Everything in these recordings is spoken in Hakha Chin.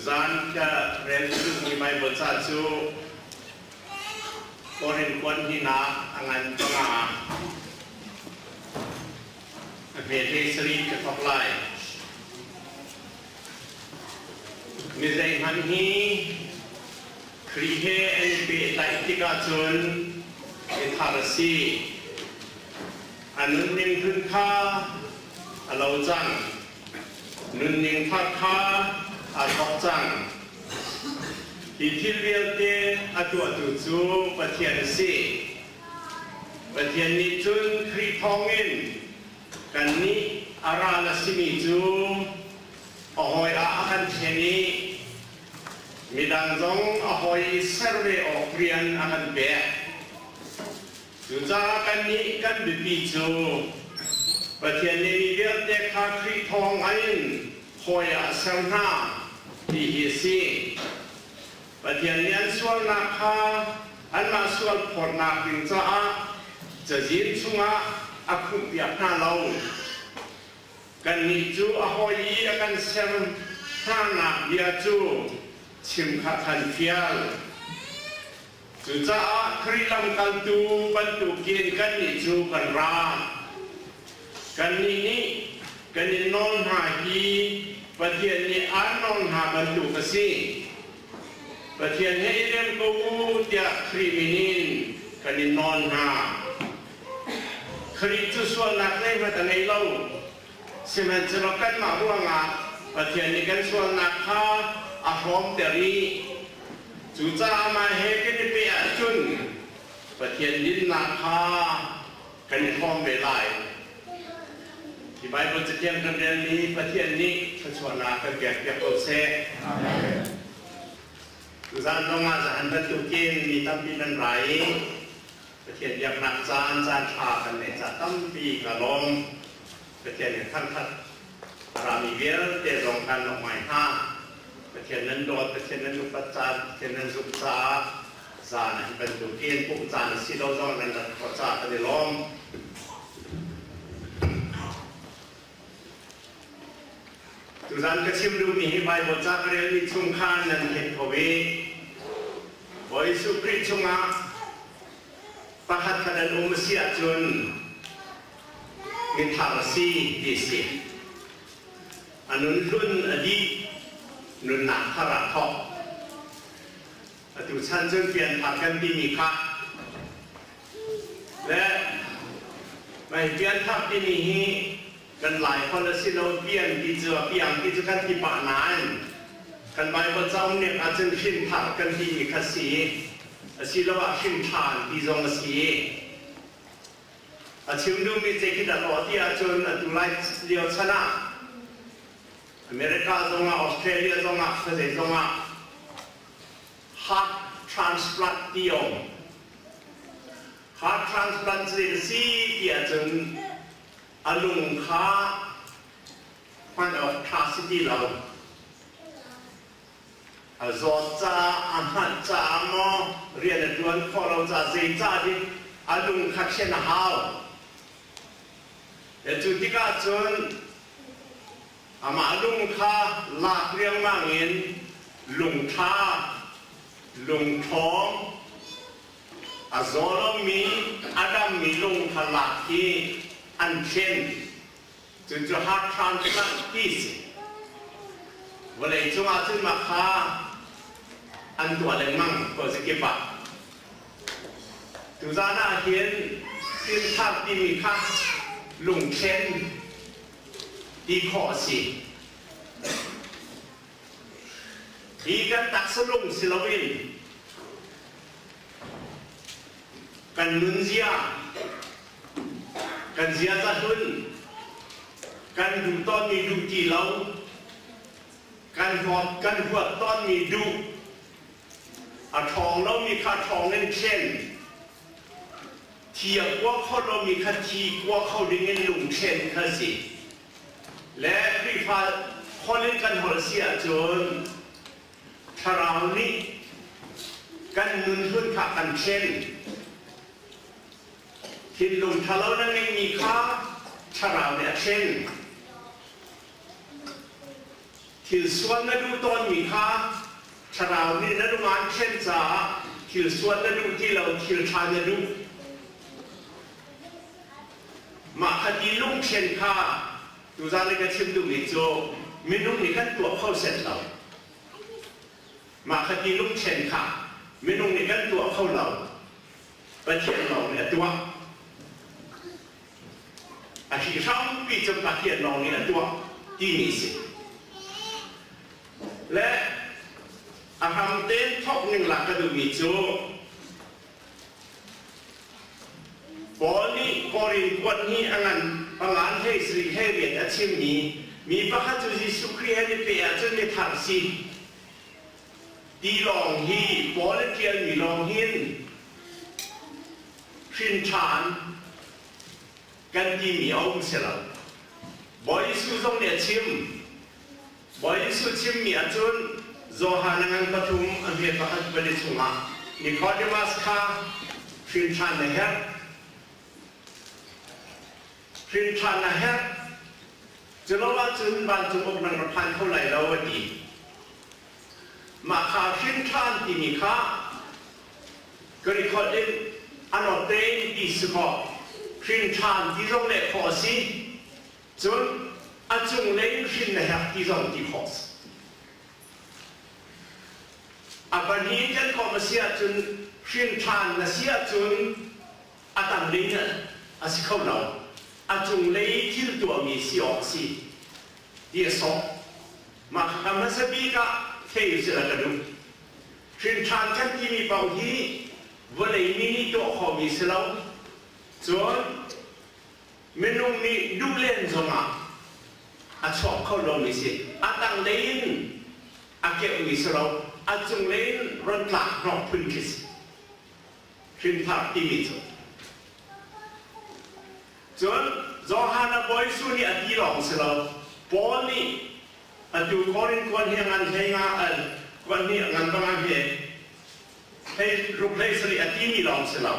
Tuzaan ka rel duhmi Baibal ca cu Korin kuan hinak a ngan panga a hme sarih ka thawk lai. Mi zeihmanh hi Khrih he an i pehtlaih tikah cun mithar a si. A nunning hlun kha a lo cang. Nunning thar kha aa thawk cang. Hi thil vialte a tuahtu cu Pathian a si. Pathian nih cun Khrih thawngin kannih a ral a simi cu a hawi ah a kan thlen i midang zong a hawi i ser ve awk rian a kan pek. Cucaah kannih kan biapi cu Pathian nih mi vialte kha Khrih thawng in hawi ah a ser hna ti hi a si. Pathian nih an sualnak kha anmah sual phawtnak ding caah cazin chungah a khumhpiak hna lo. Kannih cu a hawi i a kan ser hnanak bia cu chim kha kan fial. Cucaah Khrih lamkaltu bantukin kannih cu kan ra. Kannih nih kan in nawl hna hi Pathian nih aan nawl hna bantuk a si. Pathian he i rem ko u tiah Khrih min in kan in nawl hna. Khrih cu sualnak zeihmanh a ngei lo. Sihmanhsehlaw kanmah ruangah Pathian nih kan sualnak kha a hrawmter i cucaah mah he kan i peh ahcun Pathian dinnak kha kan i hrawm ve lai. Hi Baibal cathiang kan relmi Pathian nih thluachuahnak kan pekpiak ko seh. Amen. Tuzaan zongah zahan bantukin mi tampi nan ra i Pathian biaknak caan caan ṭha kan neih ca tampi ka lawm. Pathian in thangṭhat a rami vialte zong kan lawmh ngai hna. Pathian nan dawt, Pathian nan upat caan, Pathian nan zumh caah zan ah hi bantukin pumh caan a si lo zong nan rat khawh caah kan i lawm. Tuzan ka chim duhmi hi Baibal ca ka relmi chung khan nan theih kho i Bawi Jesuh Khrih chungah pakhat khat an um a si ahcun mithar a si ti a si. A nun hlun a dih, nunnak thar aa thawk. Atu chan cun pianthar kan timi kha le mei pianthar timi hi kan Laiholh a si lo pian ti cu a piang ti cu kan ti pah nain kan Baibal cauk nek ahcun hrinthar kan timi kha si asiloah hrinṭhan ti zong a si. A chim duhmi ce khi dah aw ti ahcun atu lai lio chan ah America zongah Australia zongah khuazei zongah heart transplant ti a um. Heart transplant cu zei a si ti ahcun a lung kha hman awk ṭha si ti lo. A zawt caah, a hngalh caah maw rian a ṭuan khawh lo caah zeicah dik a lung kha thlen a hau. Cu tikah cun amah lung kha lak riangmang in lungṭha, lungṭhawng, A zaw lomi, a dammi lung kha lak hi an thlen. Cucu heart transplant ti si. Vawlei cungah cun mah kha an tuah lengmang ko zakip ah. Tuzaan ah hin thilthar timi kha lungthlen ti khawh a si. Hi kan taksa lung si loin kan nunzia, kan ziaza hlun, kan duh tawnmi duh ti lo, kan huat kan huat tawnmi duh, a ṭhawng lomi kha ṭhawng in thlen, thi a kua kho lomi kha thi kua kho dingin lungthlen kha si. Le Khrihfa holh in kan holh si ahcun Thlarau nih kan nun hlun kha kan thlen. Thinlung ṭhalo na ngeihmi kha Thlarau nih a thlen. Thil sual na duh tawnmi kha thlarau nih na lung aan thlen caah thil sual na duh ti lo, thil ṭha na duh. Mah kha ti lungthlen kha tuzaan i ka chim duhmi cu minung nih kan tuah kho set lo. Mah kha ti lungthlen kha minung nih kan tuah kho lo. Pathian lawng nih a tuah. A hrihhrampi cu Pathian lawng nih a tuah timi si. Le a hram tein thawk ning lak ka duhmi cu Paul nih Korin kuat nih a ngan pangan hlei sarih hlei riat a chimmi mi pakhat cu Jesuh Khrih he ni pe ahcun mi thar si ti lawng hi Paul a ṭialmi lawng hin hrin ṭhan kan timi a um si lo. Bawi Jesuh zong nih a chim. Bawi Jesuh chimmi ahcun Johan a ngan pathum a hme pakhat pali chungah Nicodemus kha hrin ṭhan na herh. Hrin ṭhan na herh. Culo ahcun vancung uknak na phan kho lai lo a ti. Mah kha hrin ṭhan timi kha Greek holh in anotein ti si kaw hrin ṭhan ti zong leh khawh a si. Cun a cunglei in hrin na herh ti zong ti khawh a si. A pahnih in kan komh a si ahcun hrin ṭhan na si ahcun a tanglei in a si kho lo. A cunglei thil tuahmi si awk a si ti a sawh. Mah kha hmasa bik ah thei usih la ka duh. Hrin ṭhan kan timi paoh hi vawlei mi nih tuah khawhmi si lo. Cun minung nih duh len zongah a chuak kho lomi si. A tanglei in a keuhmi si lo, a cunglei in ron tlak hnawk phun khi si. Hrinthar timi cu. Cun Johan a Bawi Jesuh nih a ti lawng si lo, Paul nih atu Korin kuan hi a ngan hlei nga kuan hi a ngan bang a hme hlei ruk hlei sarih a timi lawng si lo.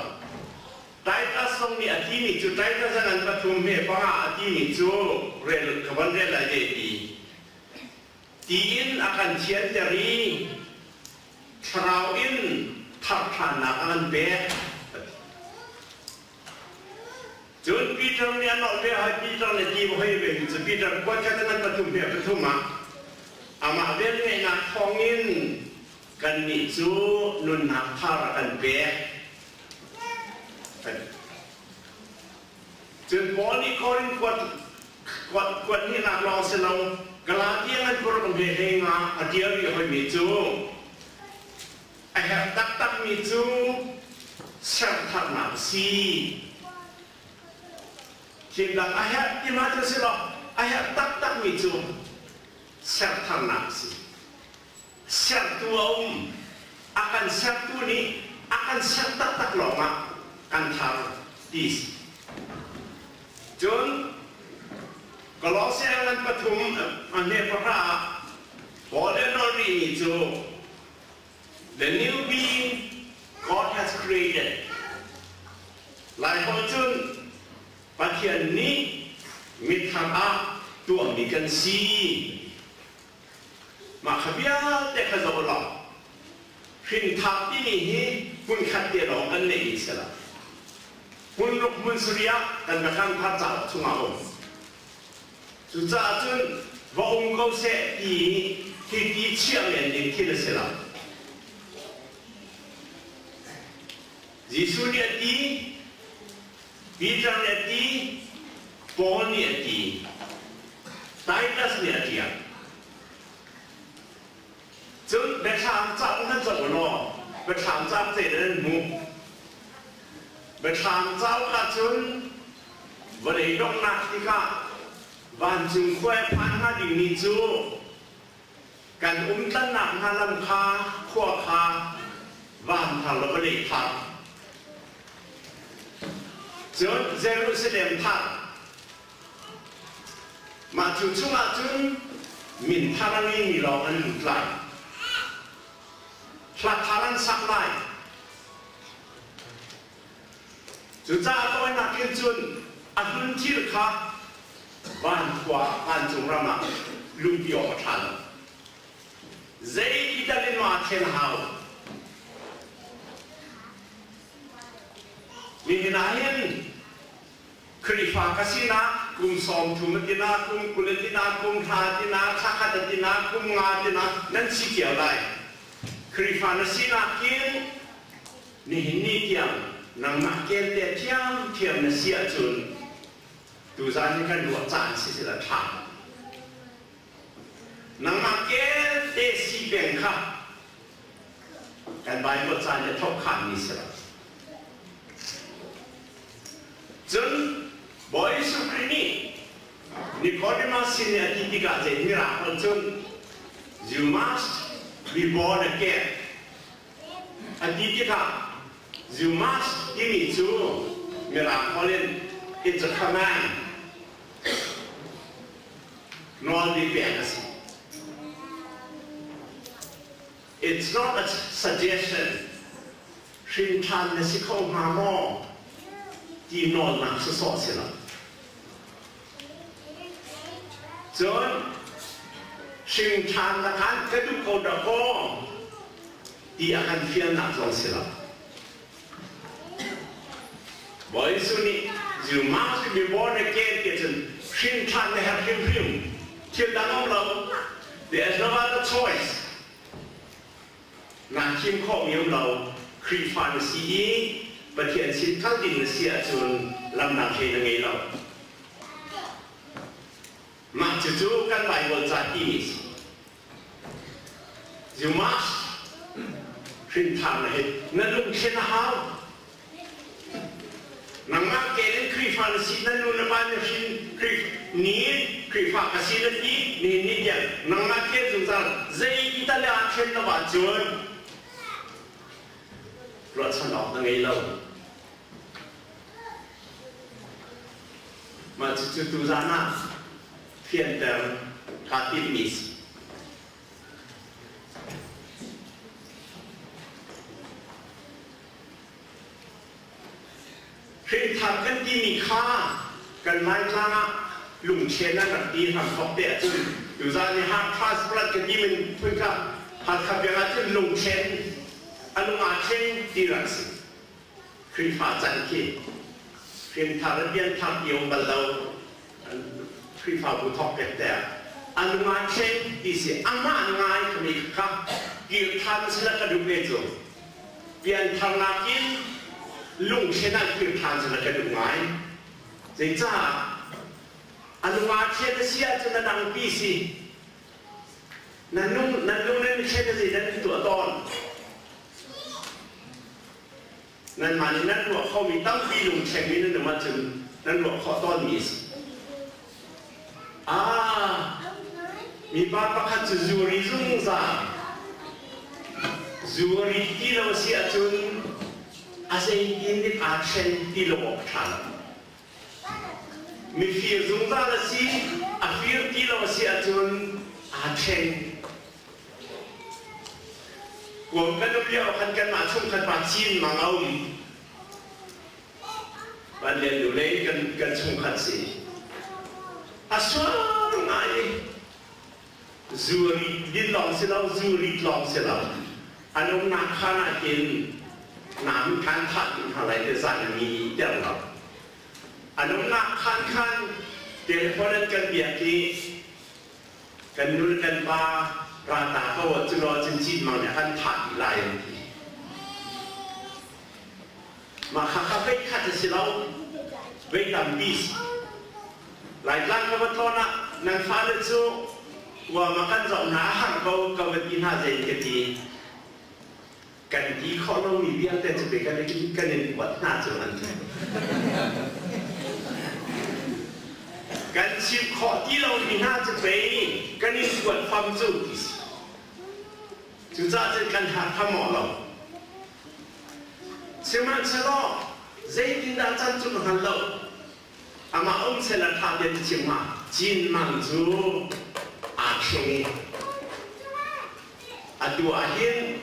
Titus zong nih a timi cu Titus a ngan pathum hme panga a timi cu rel ka van rel lai ve ti. Tiin a kan thianter i thlarau in thar ṭhannak a kan pek. Cun Peter nih a nolh ve hai Peter le ti hoi ve cu Peter kuat kha ngan pathum he pathum ah amah velngeihnak thawngin kannih cu nunnak thar a kan pek. Cun Paul nih Korin kuat kuat kuat hnihnak lawng si lo Galatia ngan paruk he hlei nga a ṭial rih hoimi cu a herh taktakmi cu sertharnak a si. Thimnak a herh ti ma cu si lo, a herh taktakmi cu sertharnak a si. Sertu a um, a kan sertu nih a kan ser taktak lawngah kan thar ti si. Cun Kolose ngan pathum a hme pahra ah Paul le nawl rihmi cu The new being God has created. Laiholh cun Pathian nih mithar ah tuahmi kan si. Mah kha vialte kha zoh law hrinthak timi hi hmunkhat te lawng kan neihmi si lo. Hmunruk hmun sarih ah kan biakam thar cauk chungah a um. Cucaah cun va um ko seh ti hi ti chiah men ding thil a si lo. Jesuh nih a ti, Peter nih a ti, Paul nih a ti, Titus nih a ṭial. Cun biathlam cauk nan zoh law biathlam cauk te nan hmuh. Biathlam cauk ah cun vawlei donghnak tikah vancung khua i phan hnga dingmi cu kan umtlannak hna lam kha khua kha van thar le vawlei thar cun Jerusalem thar mah cu chungah cun min thar a ngeimi lawng an lut lai hla thar an sak lai Cucaah tawinak in cun a hlun thil kha van khua vancung ram ah luhpi awk a ṭha lo. aa thlen hau. Nihin ah hin Khrihfa ka sinak kum 30 a tina, kum 20 a tina, kum 10 a tina, thla khat a tina, kum nga a tina, nan si cio lai. Khrihfa na sinak in nihin ni tiang nangmah kelte thiamthiam na si ahcun tuzan hi kan ruah caan si sila ṭha. Nangmah kelte si peng kha kan Bible ca nih a thawk mi si lo. Cun Bawi Jesuh Khrih nih Nicodemus sin i a ti tikah zei miracle cun you must be born again a ti tikah you must timi cu miracle in it's a command nawl pek a si. It's not a suggestion. Hrin ṭhan na si kho hnga maw? Ti nawlnak sawsawh si lo. Cun hring ṭhan na khan ka duh ko dah kaw ti a kan fialnak zong si lo. Bawi Jesuh nih you must be born again ti cun hrin ṭhan na herh hrimhrim. Thil dang um lo. There is no other choice. Naa thim khawhmi um lo. Khrihfa na si i Pathian sin kal ding na si ahcun lamdang hlei na ngei lo. Mah cucu kan Baibal ca timi si. You must hrinthan na hi na lungthlen a hau. Nangmah kel in Khrihfa na si na nu na pa na hrin Khrih ni Khrihfa ka si na ti ni ni tiang nangmah kel zungzal zei ti tal ah thlen lo ahcun ruahchan awk na ngei lo. Mah cucu tuzan ah fianter kaa timmi si. Hrinthan kan timi kha kan Laitlang ah lungthlen an rak ti hramthawk te ahcun tuzan i heart transplant ka ti min phun kha Hakha biak ahcun lungthlen a lung aa thleng ti rak si. Khrihfa can khi hrinthar le pianthar ti um bal lo Khrihfabu thawk pek te ah a lung aa thleng ti si amah ngai kha kha kir than sila ka duh ve cu pianthar nakin lungthlen ah kir than sila ka duh ngai zeicah a lung aa thlen a si ahcun a dangpi si nan lung nan lung nan thlen a si nan tuah tawn Nanmah nih nan ruah khomi tampi lungthlengmi nan um ahcun nan ruah khawh tawnmi a si. Ah, mipa pakhat cu zuri zungzal. Zuri ti lo a si ahcun a zeitin dik aa thlen ti lo awk ṭha lo. Mifir zungzal a si, a fir ti lo a si ahcun aa thleng. Kuam kan um lio khan kanmah chungkhat pa Chin mang a um. Van Lian nu lei kan kan chungkhat si. A sual ngai i zuri din lawng si lo, zuri lawng si lo. An umnak khan ah hin nam kan thah ding hna lai te zan mi ter lo. An umnak khan khan telephone an kan biak i kan nu le kan pa rata ko ah cu lo cun cin mang nih a kan thah dih lai an ti. Mah kha kha vei khat a si lo, vei tampi si. Laitlang ka va tlawn ah nan fale cu kuam ah kan zoh hna a har ko ka va ti hna zei ka ti. Kan ti khawh lomi vialte cu pe kan in kan in kuat hna cu an ti. Kan chim khawh ti lomi hna cu pei kan in kuat fam cu ti si. Cucaah cun kan har kha maw lo. Sihmanhsehlaw zeitindah can cu ka hngal lo. Amah um sel a ṭha tiah na chim hnga. Cin mang cu aa thleng i atu ah hin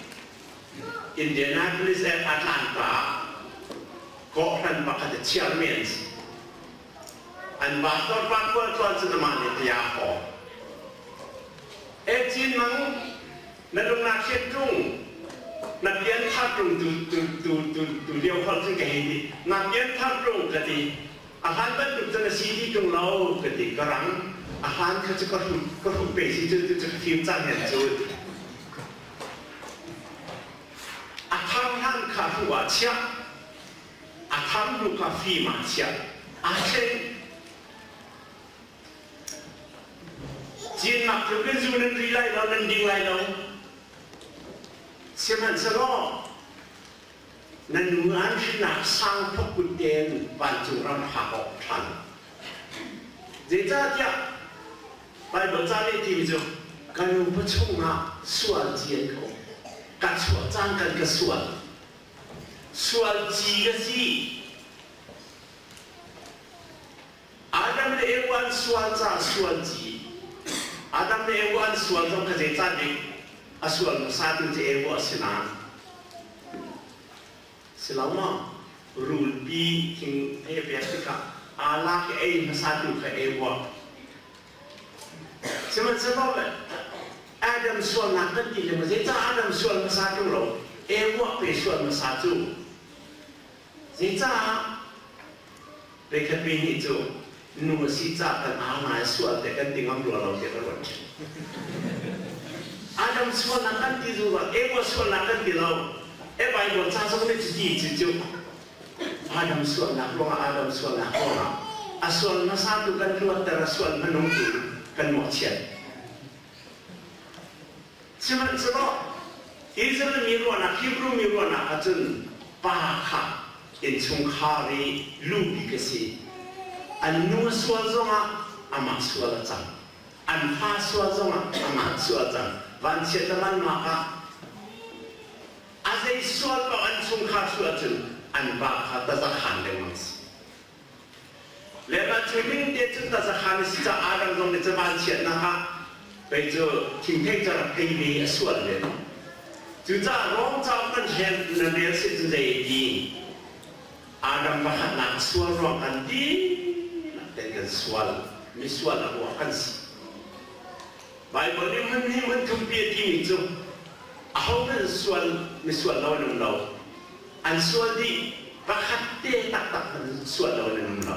Indianapolis at Atlanta kawhhran pakhat a chairman si. An pastor pa khual tlawn cun amah nih tiah a haw. E Cin Mang. Na lung naa hriat ṭung, na pianthar ṭung tu tu tu tu tu lio holh cun ka hei ti. Na pianthar ṭung ka ti. A hlan bantuk cun a si ti ṭung lo ka ti. Ka rang. A hlan kha cu ka hrut ka hrut pe si cu cu ka fim cang hen cu. A thar hlan kha hruh ah chiah. A thar hnu kha fim ah chiah. Aa thleng. Cinnak tluk in zu nan ri lai lo, nan ding lai lo. Sihmanhsehlaw na nu an hrinnak sang phok kut tein vancung ram phak awk ṭhan. Zeicahtiah Baibal ca nih timi cu ka nupa chungah sual ci an ka um. Ka chuah caan kan ka sual. Sual ci ka si. Adam le Eva an sual caah sual ci. Adam le Eva an sual zong kha zeicah dik a sual hmasa tu cu Eva a si nain si lo maw? Rulpi thing he pek tikah aa lak i ei hmasa tu kha Eva. Sihmanhsehlaw Adam sualnak kan ti lengmang zeicah Adam sual hmasa ṭung lo Eva pe sual hmasa cu Zeicah Peikhat mi nih cu nu a si ca kan aa ngai sual te kan ti ngam rua lo tiah ka ruat ṭhin. Adam sualnak kan ti zungzal, Eva sualnak kan ti lo. E Bible ca zong nih cuti cu cu Adam sualnak ruangah Adam sualnak ruangah a sual hmasa tu kan luatter a sual hmanung tu kan mawhchiat. Sihmanhsehlaw Israel mi ruahnak, Hebrew mi ruahnak ahcun pa kha innchungkhar i lu bik a si. An nu a sual zongah amah sual a cang. An fa sual zongah amah sual a cang. Vanchiat le vanmak ah a zei sual paoh an chungkhar sual ahcun an pa kha tazakhan lengmang si. Le mah cu ning te cun tazakhan a si caah Adam zong nih cu vanchiatnak ah pei cu thingthei cu rak ei ve i a sual ve. Cucaah Rom cauk kan hlen na rel si cun zei a ti? Adam pakhatnak a sual ruang kan dihlak tein kan sual, misual a ruah kan si. Baibal nih hmun hi hmun thumpi a timi cu ahohmanh sual misual lo an um lo. An sual dih pakhat te taktak hmanh sual lo in an um lo.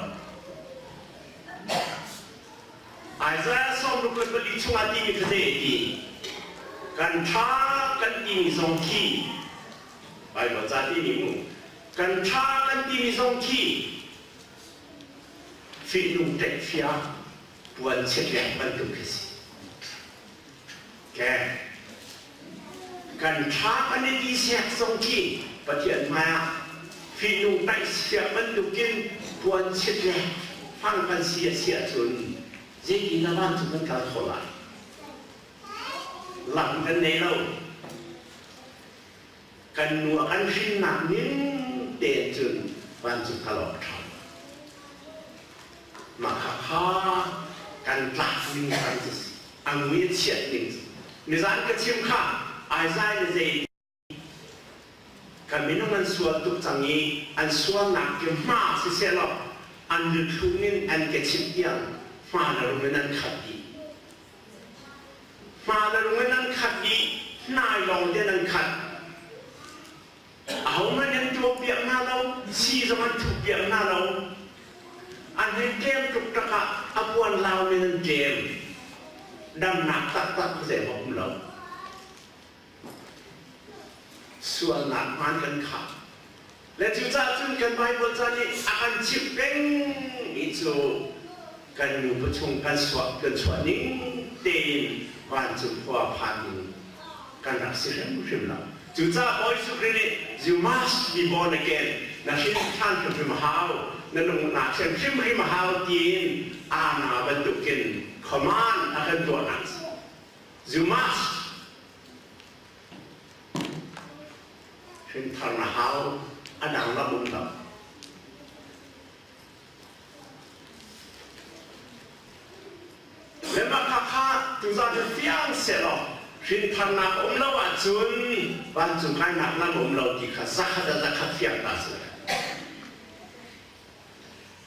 Isaiah 64 chungah timi kha zei a ti? Kan ṭha kan timi zong khi Baibal ca timi mu kan ṭha kan timi zong khi fihnung ṭekfia puan chiatlek bantuk khi si. Ke kan ṭha kan i ti siak zong khi Pathian hmaiah fihnung taihsiak bantukin puan chit le fang kan si a si ahcun zeitin dah vancung kan kal khawh lai? Lam kan nei lo. Kan nu a kan hrinnak ning tein cun vancung kal awk a ṭha lo. Mah khakha kan tlak ning kan cu si. A mui a chiat ning cu. Nizan ka chim kha Isaiah nih zei kan minung an sual tuk cang i an sualnak ki hma siseh law an luthlum in an kechip tiang hma le rung in an khat dih. Hma le rung in an khat dih, hnai lawng te an khat. Ahohmanh an tuahpiak hna lo, sii zong an thuhpiak hna lo. An hei tlem tuk takah a puan lau in an tlem. Damnak taktak zeihmanh um lo. Sualnak hmaan kan khah. Le cucaah cun kan Baibal ca nih a kan chimh pengmi cu kan nupa chung kan suah kan chuah ning tein vancung khua phan ding kan rak si hrimhrim lo. Cucaah Bawi Jesuh Khrih nih you must be born again na hrin ṭhan hrimhrim a hau na lung naa thlen hrimhrim a hau tiin aana bantukin command a kan tuahnak you must hrinthar na hau a dang lam um lo. Le mah khakha tuzaan cu fiang sehlaw hrintharnak um lo ahcun vancung kainak lam um lo ti kha zakhat ah zakhat fiang ta si.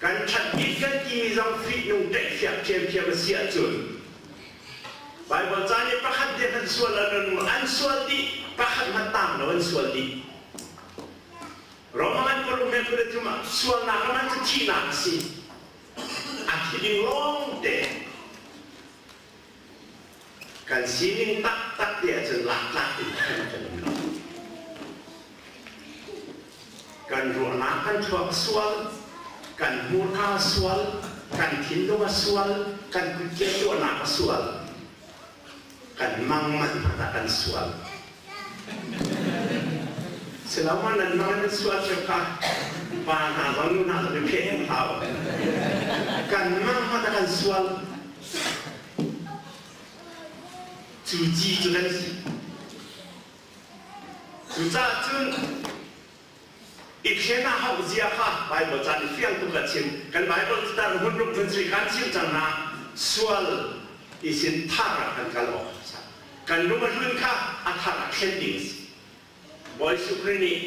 Kan ṭhat bik kan timi zong fihnung ṭaihfiak ṭhiamṭhiam a si ahcun. Baibal ca nih pakhat te hmanh sual an un an sual dih pakhat hmanh tang lo an sual dih. Roman paruk he phun thum ah sualnak man cu thihnak a si. A thi ding lawng te. Kan sining taktak te ahcun laktlak in khan kan um lo. Kan ruahnak kan thluak a sual, kan hmurka a sual, kan thinlung a sual, kan kutke tuahnak a sual, kan mang manh hmanh ah kan sual. Silama nan mang nan sual cio kha pa hna zong nu hna zong i pheh an hau. Kan mang hmanh ah kan sual. Cu ci cu kan si. Cucaah cun i thlen a hauh zia kha Baibal ca nih fiang tuk a chim. Kan Baibal catar hun ruk hun sui kan chim cang hna. Sual i sin thar ah kan kal awk a si. Kan lung a hlun kha a thar ah thlen ding a si. Bawi Jesuh Khrih nih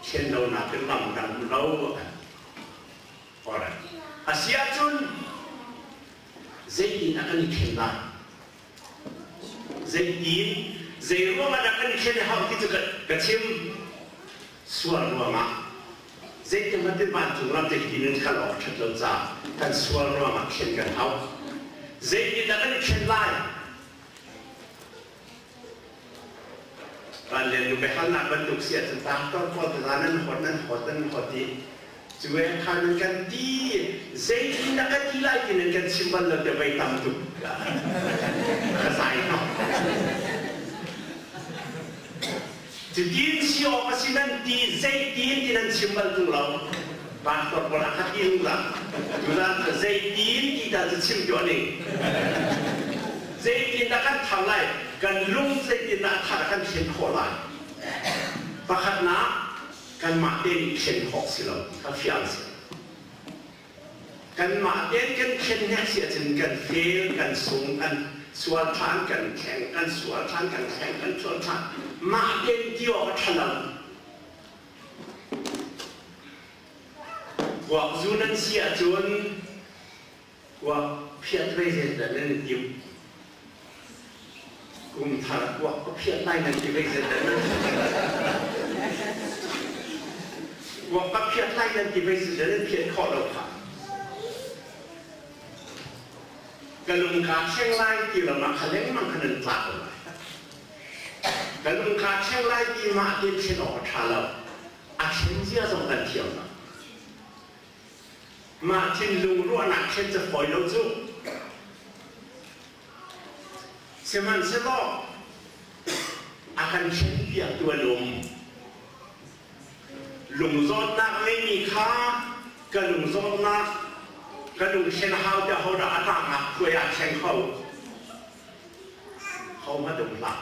thlen lonak in lam dang lo a kan. Alright. A si ahcun zeitin a kan i thlen lai? Zeitin, zei ruangah dah kan i thlen a hauh ti cu ka chim. Sual ruangah. Zeitin hmanh vancung ram te hi nan kal awk ṭhat lo caah kan sual ruangah thlen kan hau. Zeitin dah kan i thlen lai? Van Lian nu biahalnak bantuk si ahcun pastor pawl tana nan hot nan hot nan hot i cu he khan nan kan ti zeitin dah kan ti lai ti nan kan chim bal lo te vei tam tuk ka zai no cutin si awk a si nan ti zeitin ti nan chim bal tung lo pastor pawl a khat ti zungzal tuzan cu zeitin ti ta cu chim tuah ning Zeitin dah kan thar lai? Kan lung zeitin dah a thar kan thlen khawh lai? Pakhatnak, kanmah tein i thlen khawh si lo ti kha fiang si. Kanmah tein kan thlen hnek si ahcun kan fail, kan sung, kan sual ṭhan, kan thleng, kan sual ṭhan, kan thleng, kan sual ṭhan. Mah tein ti awk a ṭha lo. Kuak zu nan si ahcun Kuak phiat ve zeidah nan i timh? Kum thar kuak ka phiat lai nan ti ve zeidah nan Kuak ka phiat lai nan ti ve zeidah nan phiat khawh lo kha. Ka lung kaa thleng lai ti ram ah kha lengmang kha nan tlak ko lai. Ka lung kaa thleng lai ti mah tin thlen awk a ṭha lo. A thlen zia zong kan thiam lo. Mah thinlung ruahnak thlen cu fawi lo cu. Sihmanhsehlaw a kan thlenpiaktu an um. Lungzawtnak ngeimi kha ka lungzawtnak ka lung thlen hau tiah hodah a tlaknak khuai ah thleng kho. Hohmanh um hlah.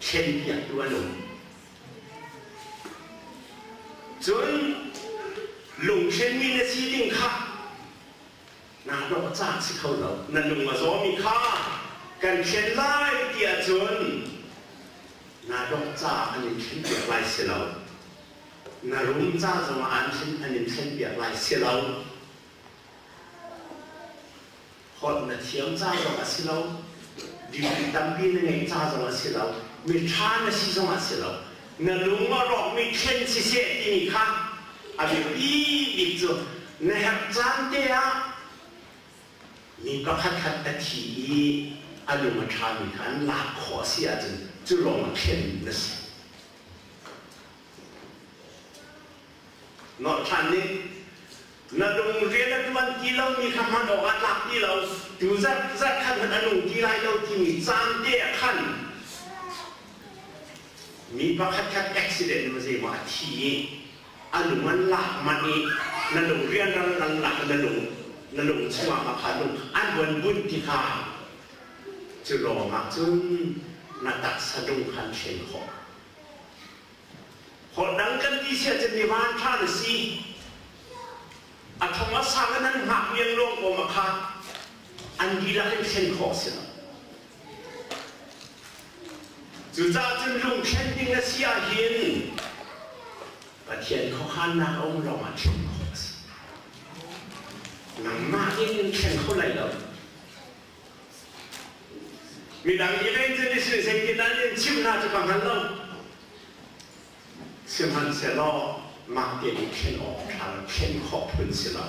Thlenpiaktu an um. Cun lungthlenmi na si ding kha naa dawh caah si kho lo. Na lung a zawmi kha kan thlen lai ti ahcun naa dawh caah an in thlenpiak lai si lo. Na rum ca zongah an thlen an in thlenpiak lai si lo. Holh na thiam ca zong a si lo, degree tampi na ngeih ca zong a si lo, miṭha na si zong a si lo. Na lung a rawkmi thlen siseh timi kha a biapi bik cu na herh caan te ah mi pakhatkhat a thi i a lung a ṭhami kha an lak khawh a si ahcun cu lawng a thlen na si. Nolh ṭhan ning. Na lung rian a ṭuan ti lomi kha hman awkah tlak ti lo, tu zarh zarh khan hmanh a nung ti lai lo timi caan te ah khan mi pakhatkhat accident in zeimaw a thi i a lung an lak manh i na lung rianrang an lak na lung na lung chungah ma kha lung an von bunh ti kha cu lawngah cun na taksa lung khan thlen khawh. Holh dang kan ti si ahcun mi vanṭha na si. A thong a sang in an hngak liangluang ko ma kha an dihlak in thlen khawh a si lo. Cucaah cun lungthlen ding na si ahhin Pathian khuakhannak a um lawngah thlen khawh a si. Nangmah in in thleng kho lai lo. Midang evangelist nih zeitin an in chimh hna cu ka hngal lo. Sihmanhsehlaw mah te nih thlen awk ṭha lo, thlen khawh phun si lo.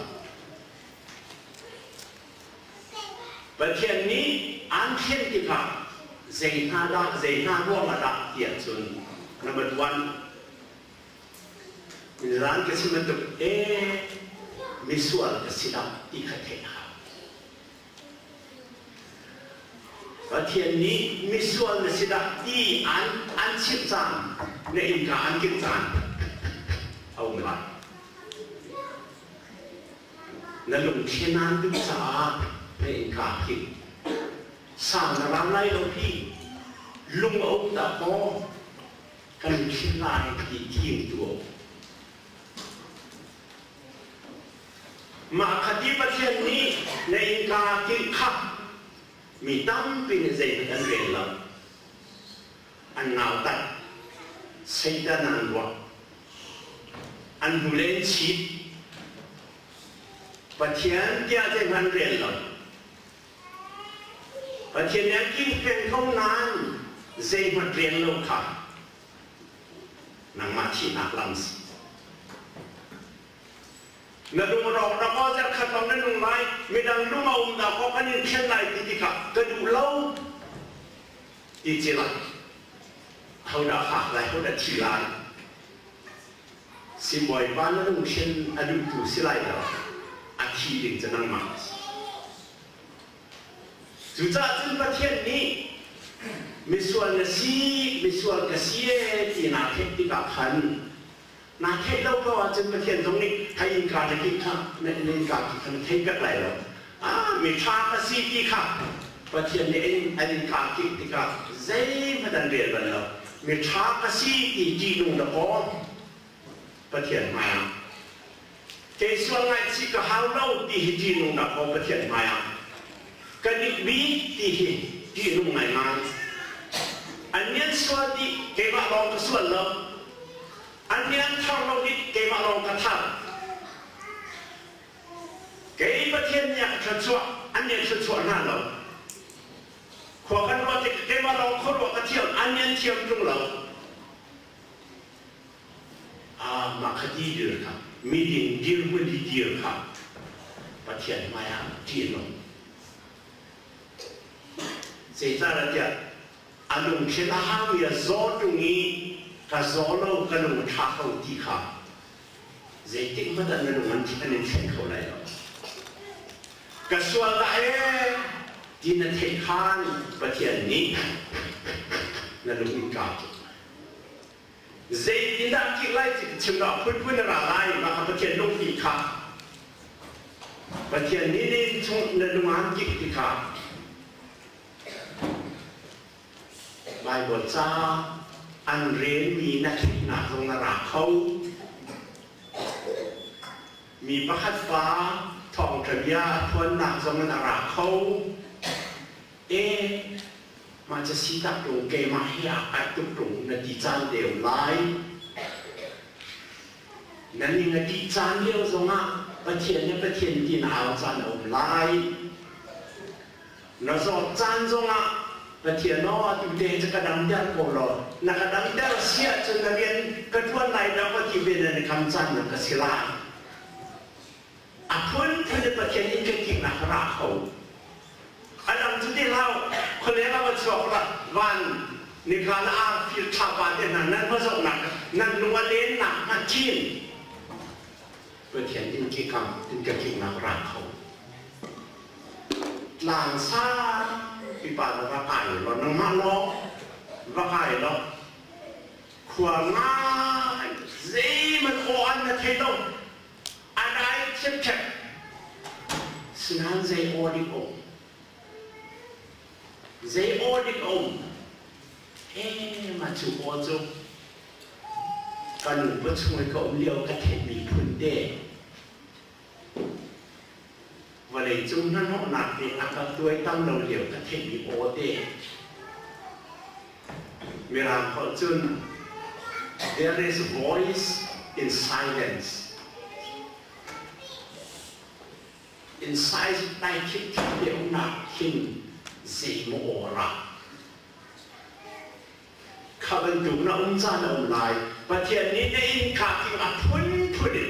Pathian nih aan thlen tikah zei hna dah, zei hna ruangah dah tiah cun number one, nizan ka chim bantuk ee misual ka si dah ti kha theih a hau. Pathian nih misual na si dah ti an chimh caan, na innka an kingh caan a um lai. Na lungthli naan duh caah na innka kingh. Sang na rau lai lo hi lung a um dah maw kan thil lai ti thim tu a um. Mah kha ti Pathian nih na innka kingh kha mi tampi nih zeihmanh an rel lo. An nautat. Satan ah an ruah. An hnule an chit. Pathian tiah zeihmanh an rel lo. Pathian nih an king peng ko nain zeihmanh rel lo kha nangmah thihnak lam si. Na lungrawk na kaw zarkhat bang na nung lai, midang lung a um dah kaw kan in thlen lai ti tikah ka duh lo ti ci lai. Hodah fak lai, hodah thi lai. Sibawipa na lungthin a duhtu si lai lo, a thi ding cu nangmah na si. Cucaah cun Pathian nih misual na si, misual ka si ee ti naa theih tikah khan naa theih lo ko ahcun Pathian zong nih hei innka na kik kha na innka kik kha na thei pek lai lo. Ah, miṭha ka si ti kha Pathian nih an innka kik tikah zeihmanh an rel bal lo. Miṭha ka si ti ṭihnung na kawl Pathian hmaiah. Kei sual ngaihchih ka hau lo ti hi ṭihnung dah kaw Pathian hmaiah ka dik bik ti hi ṭihnung ngaingai. An nih an sual dih, keimah lawng ka sual lo. An nih an thar lo dih, keimah lawng ka thar. Kei Pathian nih a ka thluachuah, an nih an thluachuah hna lo. Khua kan ruah tik keimah lawng khuaruah ka thiam, an nih an thiam ṭung lo. Mah kha ti dir kha miding dirhmun i dir kha Pathian hmaiah ṭih a nung. Zeicahtiah a lungthin a haumi a zaw ṭung i ka zaw lo ka lung a ṭha ko ti kha zeitik hmanh ah na lung an in thleng kho lai lo. Ka sual dah ee ti na theih khan Pathian nih na lung in kaa tuk. Zeitindah kih lai ti chim dah phunphun a ra lai mah kha Pathian lungpi kha Pathian nih nin chung na lungaan kik ti kha Bible ca an relmi na theihnak zong na ra kho mi pakhat pa thawngṭha bia phuannak zong in a ra kho e Mah cu si tak ṭung keimah hi aa kai tuk ṭung na ti caan deu lai. Na ning a ṭih caan lio zongah Pathian le Pathian ti na au caan a um lai. Na zawt caan zongah Pathian aw atu te hi cu ka damter ko law na ka damter si ahcun na rian ka ṭuan lai lo ka ti ve na na kam caan na ka si lai. A phunphun in Pathian in kan kiknak ra kho. A dang cu ti hlah khualeng ah va chuak la van nika na arfi thlapa te hna nan va zohnak nan lung a lennak hnga chin Pathian in kikam in ka kiknak ra kho. Tlang sang pipa na va kai law nangmah lawng va kai law khua ngai zeihmanh aw an na thei lo A dai ṭhiamṭhiam. Sinain zei aw dik um? Zei aw dik um? Ee, mah cu aw cu ka nu pawchung i ka um lio ka theihmi phun te. Vawleicung hnahnawhnak nih a ka tuaitam lo lio ka theihmi aw te. Mirang holh cun there is voice in silence. In silence dai khit te umnak khin zeimaw aw ra. Kha bantuk na um caan a um lai. Pathian nih na innka king a phunphun in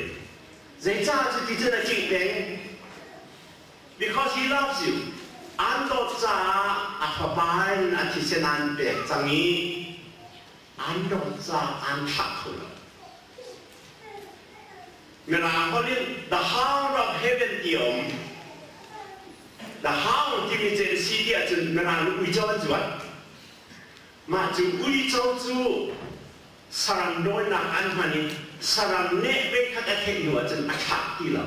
zeicah cuti cun a kingh peng? Because he loves you. Aan dawt caah a fapa in a thisen aan pek cang i aan dawt caah aan thlah kho lo. Mirang holh in the hound of heaven ti a um. The hound timi cu si ti ahcun Mirang nih uico an zuat. Mah cu uico cu saram dawinak an hman i saram neh veikhat a theih hnu ahcun a thlak ti lo.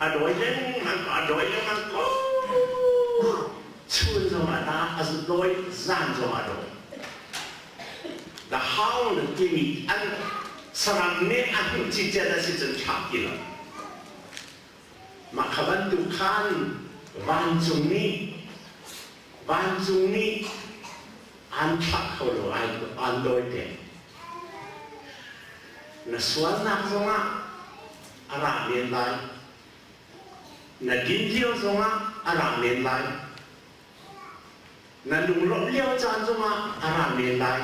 A dawi lengmang ko, a dawi lengmang ko. Chun zong a ta, a dawi, zan zong a dawi. The hound timi an saram nih a hmuh cicet a si cun thlak ti lo. Mah kha bantuk khan vancung nih vancung nih aan thlah kho lo, aan dawi peng. Na sualnak zongah a ra men lai. Na din lio zongah a ra men lai. Na lunglawmh lio caan zongah a ra men lai.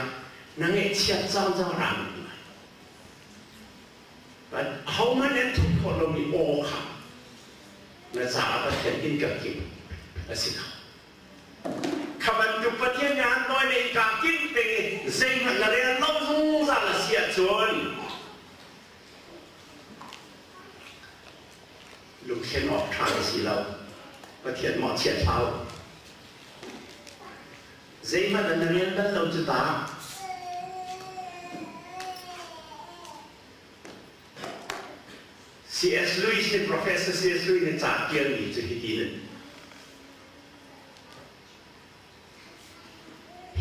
Na ngaihchiat caan zong a ra men lai. Ahohmanh an thup khawh lomi aw kha na caah Pathian innka kip a si kho. Kha bantuk Pathian nih an nawi na innka kip peng i zeihmanh na rel lo zungzal a si ahcun lungthlen awk ṭha na si lo. Pathian mawhchiat hlah u. Zeihmanh na rian bal lo cu ta. C.S. Lewis nih Professor C.S. Lewis nih ca ṭialmi cu hiti in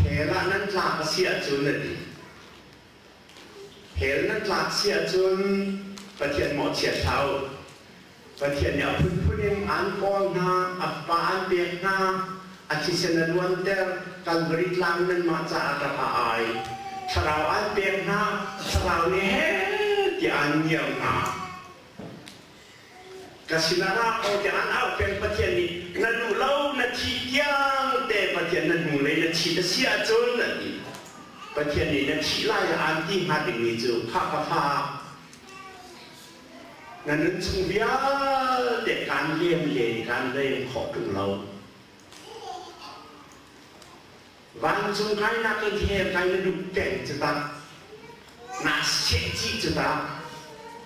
Hell ah nan tlak a si ahcun a ti. Hell nan tlak si ahcun Pathian mawhchiat hlah u. Pathian nih a phunphun in aan kawl hna, a Fapa aan pek hna, a thisen a luanter, Kalvari tlang nanmah caah rak a ai. Thlarau aan pek hna, Thlarau nih heh tiah aan ngiar hna. Ka sinah ra ko tiah aan auh peng Pathian nih na duh lo na thih tiang te Pathian na hnulei na chit a si ahcun a ti. Pathian nih na thih lai ah aan ti hnga dingmi cu kha ka fa Na nunchung vialte kaan lem len kaan lem khawh ṭung lo. Vancung kainak in hell kai na duh peng cu ta. Naa seh chih cu ta.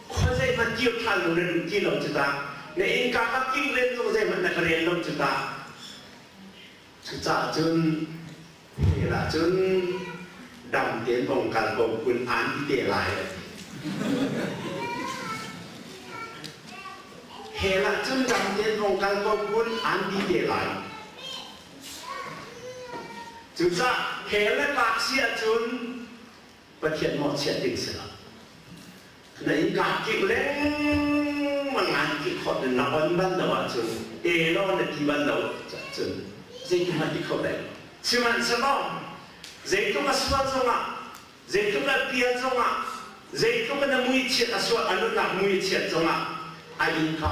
Khuazei hmanh kir ṭhan lo na duh ti lo cu ta. Na innka ka king len zong zeihmanh na ka rel lo cu ta. Cucaah cun hell ah cun dam tein vong kal ko kun aan ti te lai a ti. Hell ah cun dam tein vong kal ko kun aan ti te lai. Cucaah hell le tlak si ahcun Pathian mawhchiat ding si lo. Na innka kik lengmang ngan ti khawh na on bal lo ahcun e law na ti bal lo cun zeitin hmanh ti kho lai lo. Sihmanhsehlaw zeitluk a sual zongah zeitluk a pial zongah zeitluk na muichiat a sual a nunnak muichiat zongah a innka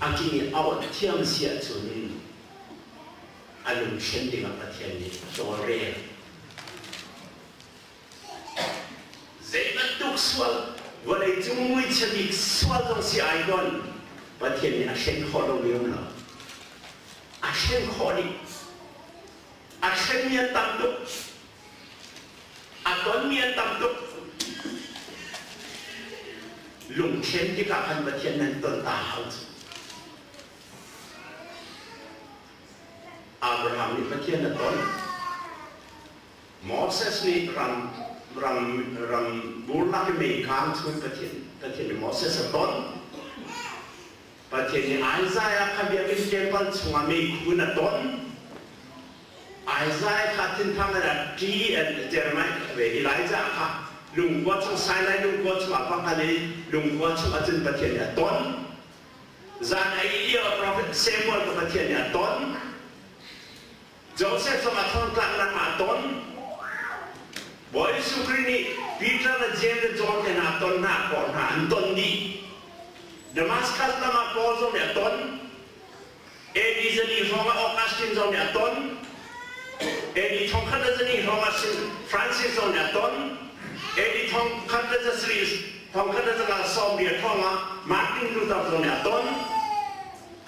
a king i a awt thiam si ahcun a lungthlen dingah Pathian nih tawlrel. Zei bantuk sual, vawleicung muichia bik sual zong si ai ton, Pathian nih a thlen khawh lomi um lo. A thlen khawh dih. A thlenmi an tam tuk. A tonmi an tam tuk. Lungthlen tikah khan Pathian nan ton ta hau cu. Abraham nih Pathian a ton. Moses nih ram ram ram burlak i meikang chung Pathian Pathian nih Moses a ton. Pathian nih Isaiah kha biakinn temple chungah meikhu in a ton. Isaiah kha thinphang in a ṭi Jeremiah Elijah kha lungkua chung Sinai lungkua chungah va kal i lungkua chungah cun Pathian nih a ton. Zan a ih lio profet Samuel kha Pathian nih a ton. Joseph zong a thongtlaknak ah a ton. Bawi Jesuh Khrih nih Peter le James le John te hna ton hna kawh hna an ton dih. Damascus lam ah Paul zong nih a ton. AD zali hrawng ah Augustine zong nih a ton. AD thongkhat le zani hrawng ah Francis zong nih a ton. AD thongkhat le zasarih thongkhat le zanga 80 hrawng ah Martin Luther zong nih a ton.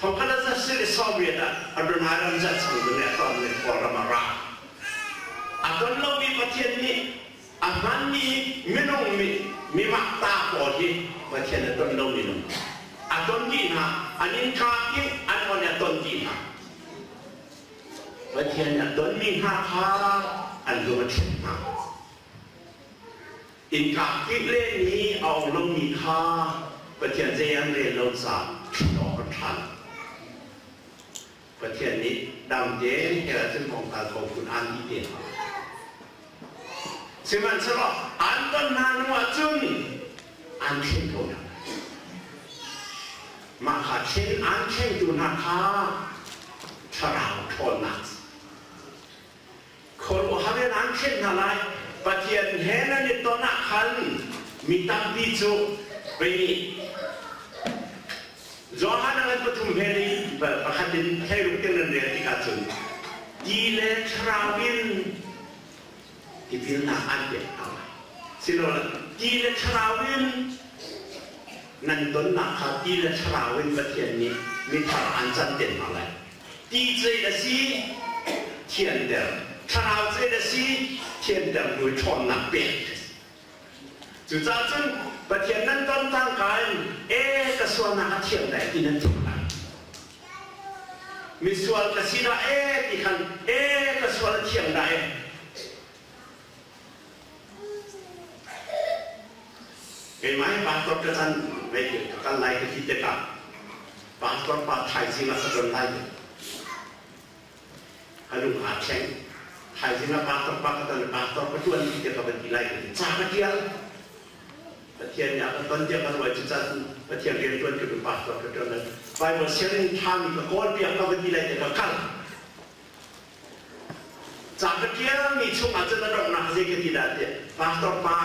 Thongkhat le zasarih 80 ah Adoniram Judson zong nih a ton i Kawlram a ra. A ton lomi Pathian nih a hmanmi minung mi makta pawl hi Pathian a ton lo minung a ton dih hna an innka in an on a ton dih hna Pathian a tonmi hna kha an lung a ṭhit hna innka kik lenmi a ong lomi kha Pathian zei an rel lo caah ṭhit awk an ṭha lo Pathian nih dam tein hell ah cun kongkal ko phun aan ti te hna. Sihmanhsehlaw an ton hna hnu ahcun an thlen ko hna. Mah kha thlen an thlengtu hna kha thlarau ṭhawnnak khuaruahhar in an thlen hna lai. Pathian he nan i ton ah khan mi tampi cu pei nih Johan a ngan pathum he ni pakhat in thleiruk tiang nan rel tikah cun ti le thlarau in tipilnak an pek hna lai. Silole ti le thlarau in nan tonnak kha ti le thlarau in Pathian nih mithar an canter hna lai. Ti zei a si thianter, thlarau zei a si thianter hnu i ṭhawnnak pek. Cucaah cun Pathian nan ton cangka in e ka sualnak a thiang dai ti nan theih lai. Misual ka si dah e ti khan e ka sual a thiang dah e. Keimah hi pastor ka can ve ka kal lai ka ti tikah pastor pa thaizing ah ka ton lai. Ka lung aa thleng. Thaizing ah pastor pa ka ton pastor ka ṭuan ti tiah ka van ti lai ka ti. Ca ka ṭial. Pathian nih a ka ton tiah ka ruah cucaah Pathian rian ṭuan ka duh pastor ka ṭuan lai. Bible sianginn ṭhami ka kawl piak ka va ti lai tiah ka kal. Ca ka ṭialmi chungah cun a donghnak zei ka ti dah tiah pastor pa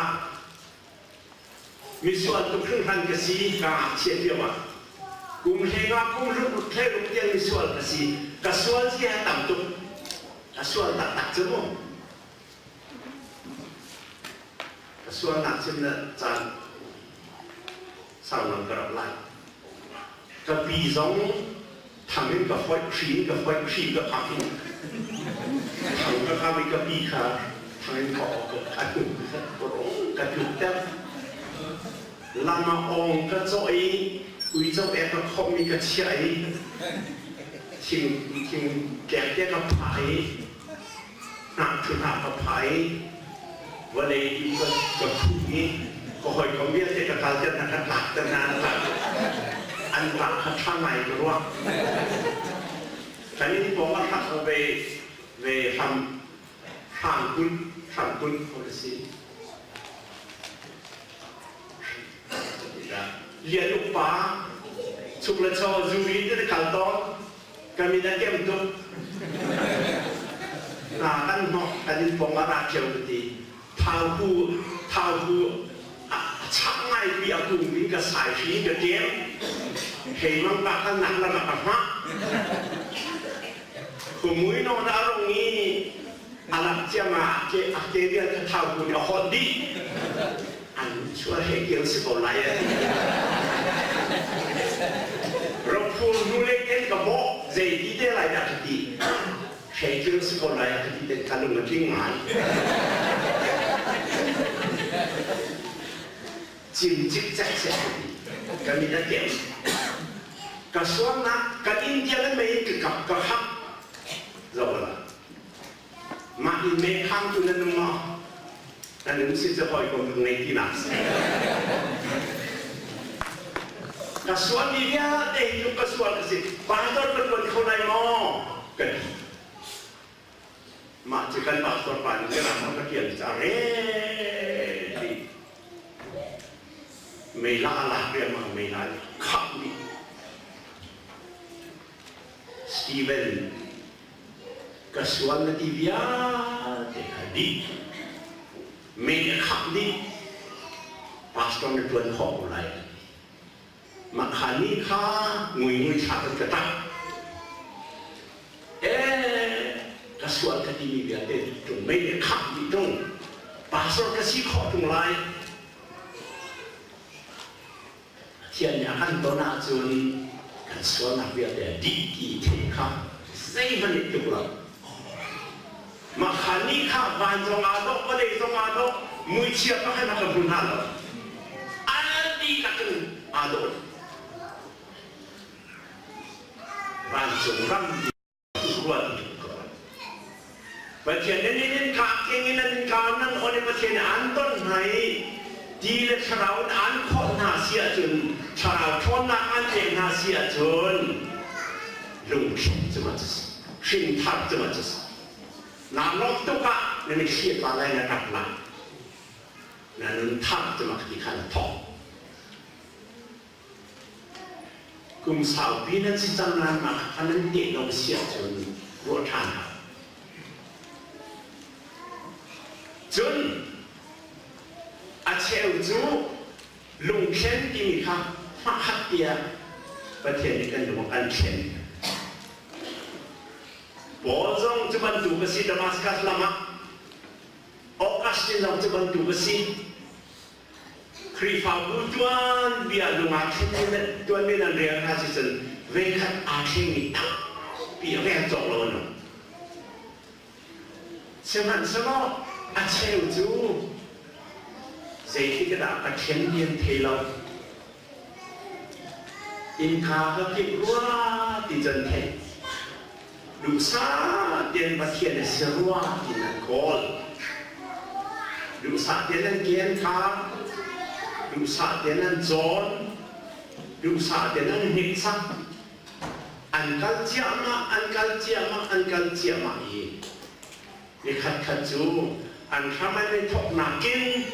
Misual tuk hringhran ka si ka ngakchiat lio ah kum hlei nga kum hleiruk tiang misual ka si ka sual zia tam tuk ka sual taktak cu mu ka sualnak cun na caan sau lang ka rak lai ka pi zong thang in ka foih hri in ka foih hri ka phak in thang ka kam i ka pi kha thang in ka ka tluk ka tlukter lam ah ong ka cawh i uico ek ka khomh i ka chiah i thing thing tlek te ka phah i hnah thu hnah ka phah i vawlei in ka ka khuh i ka hawikom vialte ka kalter hna ka tlakter hna an tlak an tlak kha ṭha ngai ka ruah kan inn pawng ah hrak ve ve hram hrangkun hrangkun ko na si lian uk pa chuk le chaw zuri te kal tawn Ka min a kem tuk. Hna kan hnok kan in pong ah ra ṭheo ka ti. Thauhu thauhu a chak ngai pi a kung in ka sai hri ka ṭem. Hei mang pa kha nak lam ah ka hmah. Khumui nawn a rung i a lak ciam ah ke a ke vial kha thauhu nih a hawt dih. An chuah he kiang si ko lai a ti. Rophur hnu le ten ka bawh zei ti te lai dah ka ti. He kiang si ko lai a ka ti ten ka lung a tling ngai. Cim cikcek seh ka ti. Ka mit a kem. Ka sualnak ka inn tiang in mei in ka kap ka khap. Zoh la. Mah inn meh khangtu nan um maw? Nan um si cu hawikom ka ngei tinak si. Ka sualmi vialte hi tluk ka sual ka si. Pastor ka tuan kho lai maw? Ka ti. Mah cu kan pastor pa nih mirang ka tial ca re ti. Meila a lak riangmang meila nih khap dih. Stephen ka sual na ti vialte kha dih mei a khangh dih pastor na ṭuan khawh ko lai mah kha ni kha ngui ngui thla kan ka ṭap ee ka sual ka timi vialte ṭung mei nih khangh dih ṭung. Pastor ka si khawh ṭung lai. Pathian nih a kan ton ahcun kan sualnak vialte a dih ti theih kha zeihmanh nih tluk lo. Mah kha ni kha van zong aa dawh, vawlei zong aa dawh, muichia pakhat a ka hmu hna lo. An dihlak in aa dawh. Vancung ram ruat Pathian nan in ka keng in nan ka nan on i Pathian an ton hna i ti le thlarau in an khawh hna si ahcun thlarau ṭhawnnak an pek hna si ahcun lungthin cu ma cu hrinthar cu ma cu naa lawmh tuk ah na mitthli a tla lai na ṭap lai na nun thar cu ma ti kha na thawk Kum saupi nan si cang nain mah kha nan teh lo si ahcun ruah ṭhan hau. Cun a cheu cu lungthlen timi kha hmakhat tiah Pathian nih kan lung a kan thlen. Paul zong cu bantuk a si Damascus lam ah Augustine zong cu bantuk a si. Khrihfabu tuanbia lung aa thlen tuanbia nan rel hna si cun veikhat aa thlengmi tampi a rel cawk lo an um. Sihmanhsehlaw a cheu cu zeitik dah Pathian rian thei lo innka ka kik rua ti cun theih Duhsah tein Pathian a si rua ti nan kawl. Duhsah tein nan ken kha, duhsah tein nan cawn, duhsah tein nan hniksak. An kal ciahmah, an kal ciahmah, an kal ciahmah i nikhat khat cu an hram an i thawknak in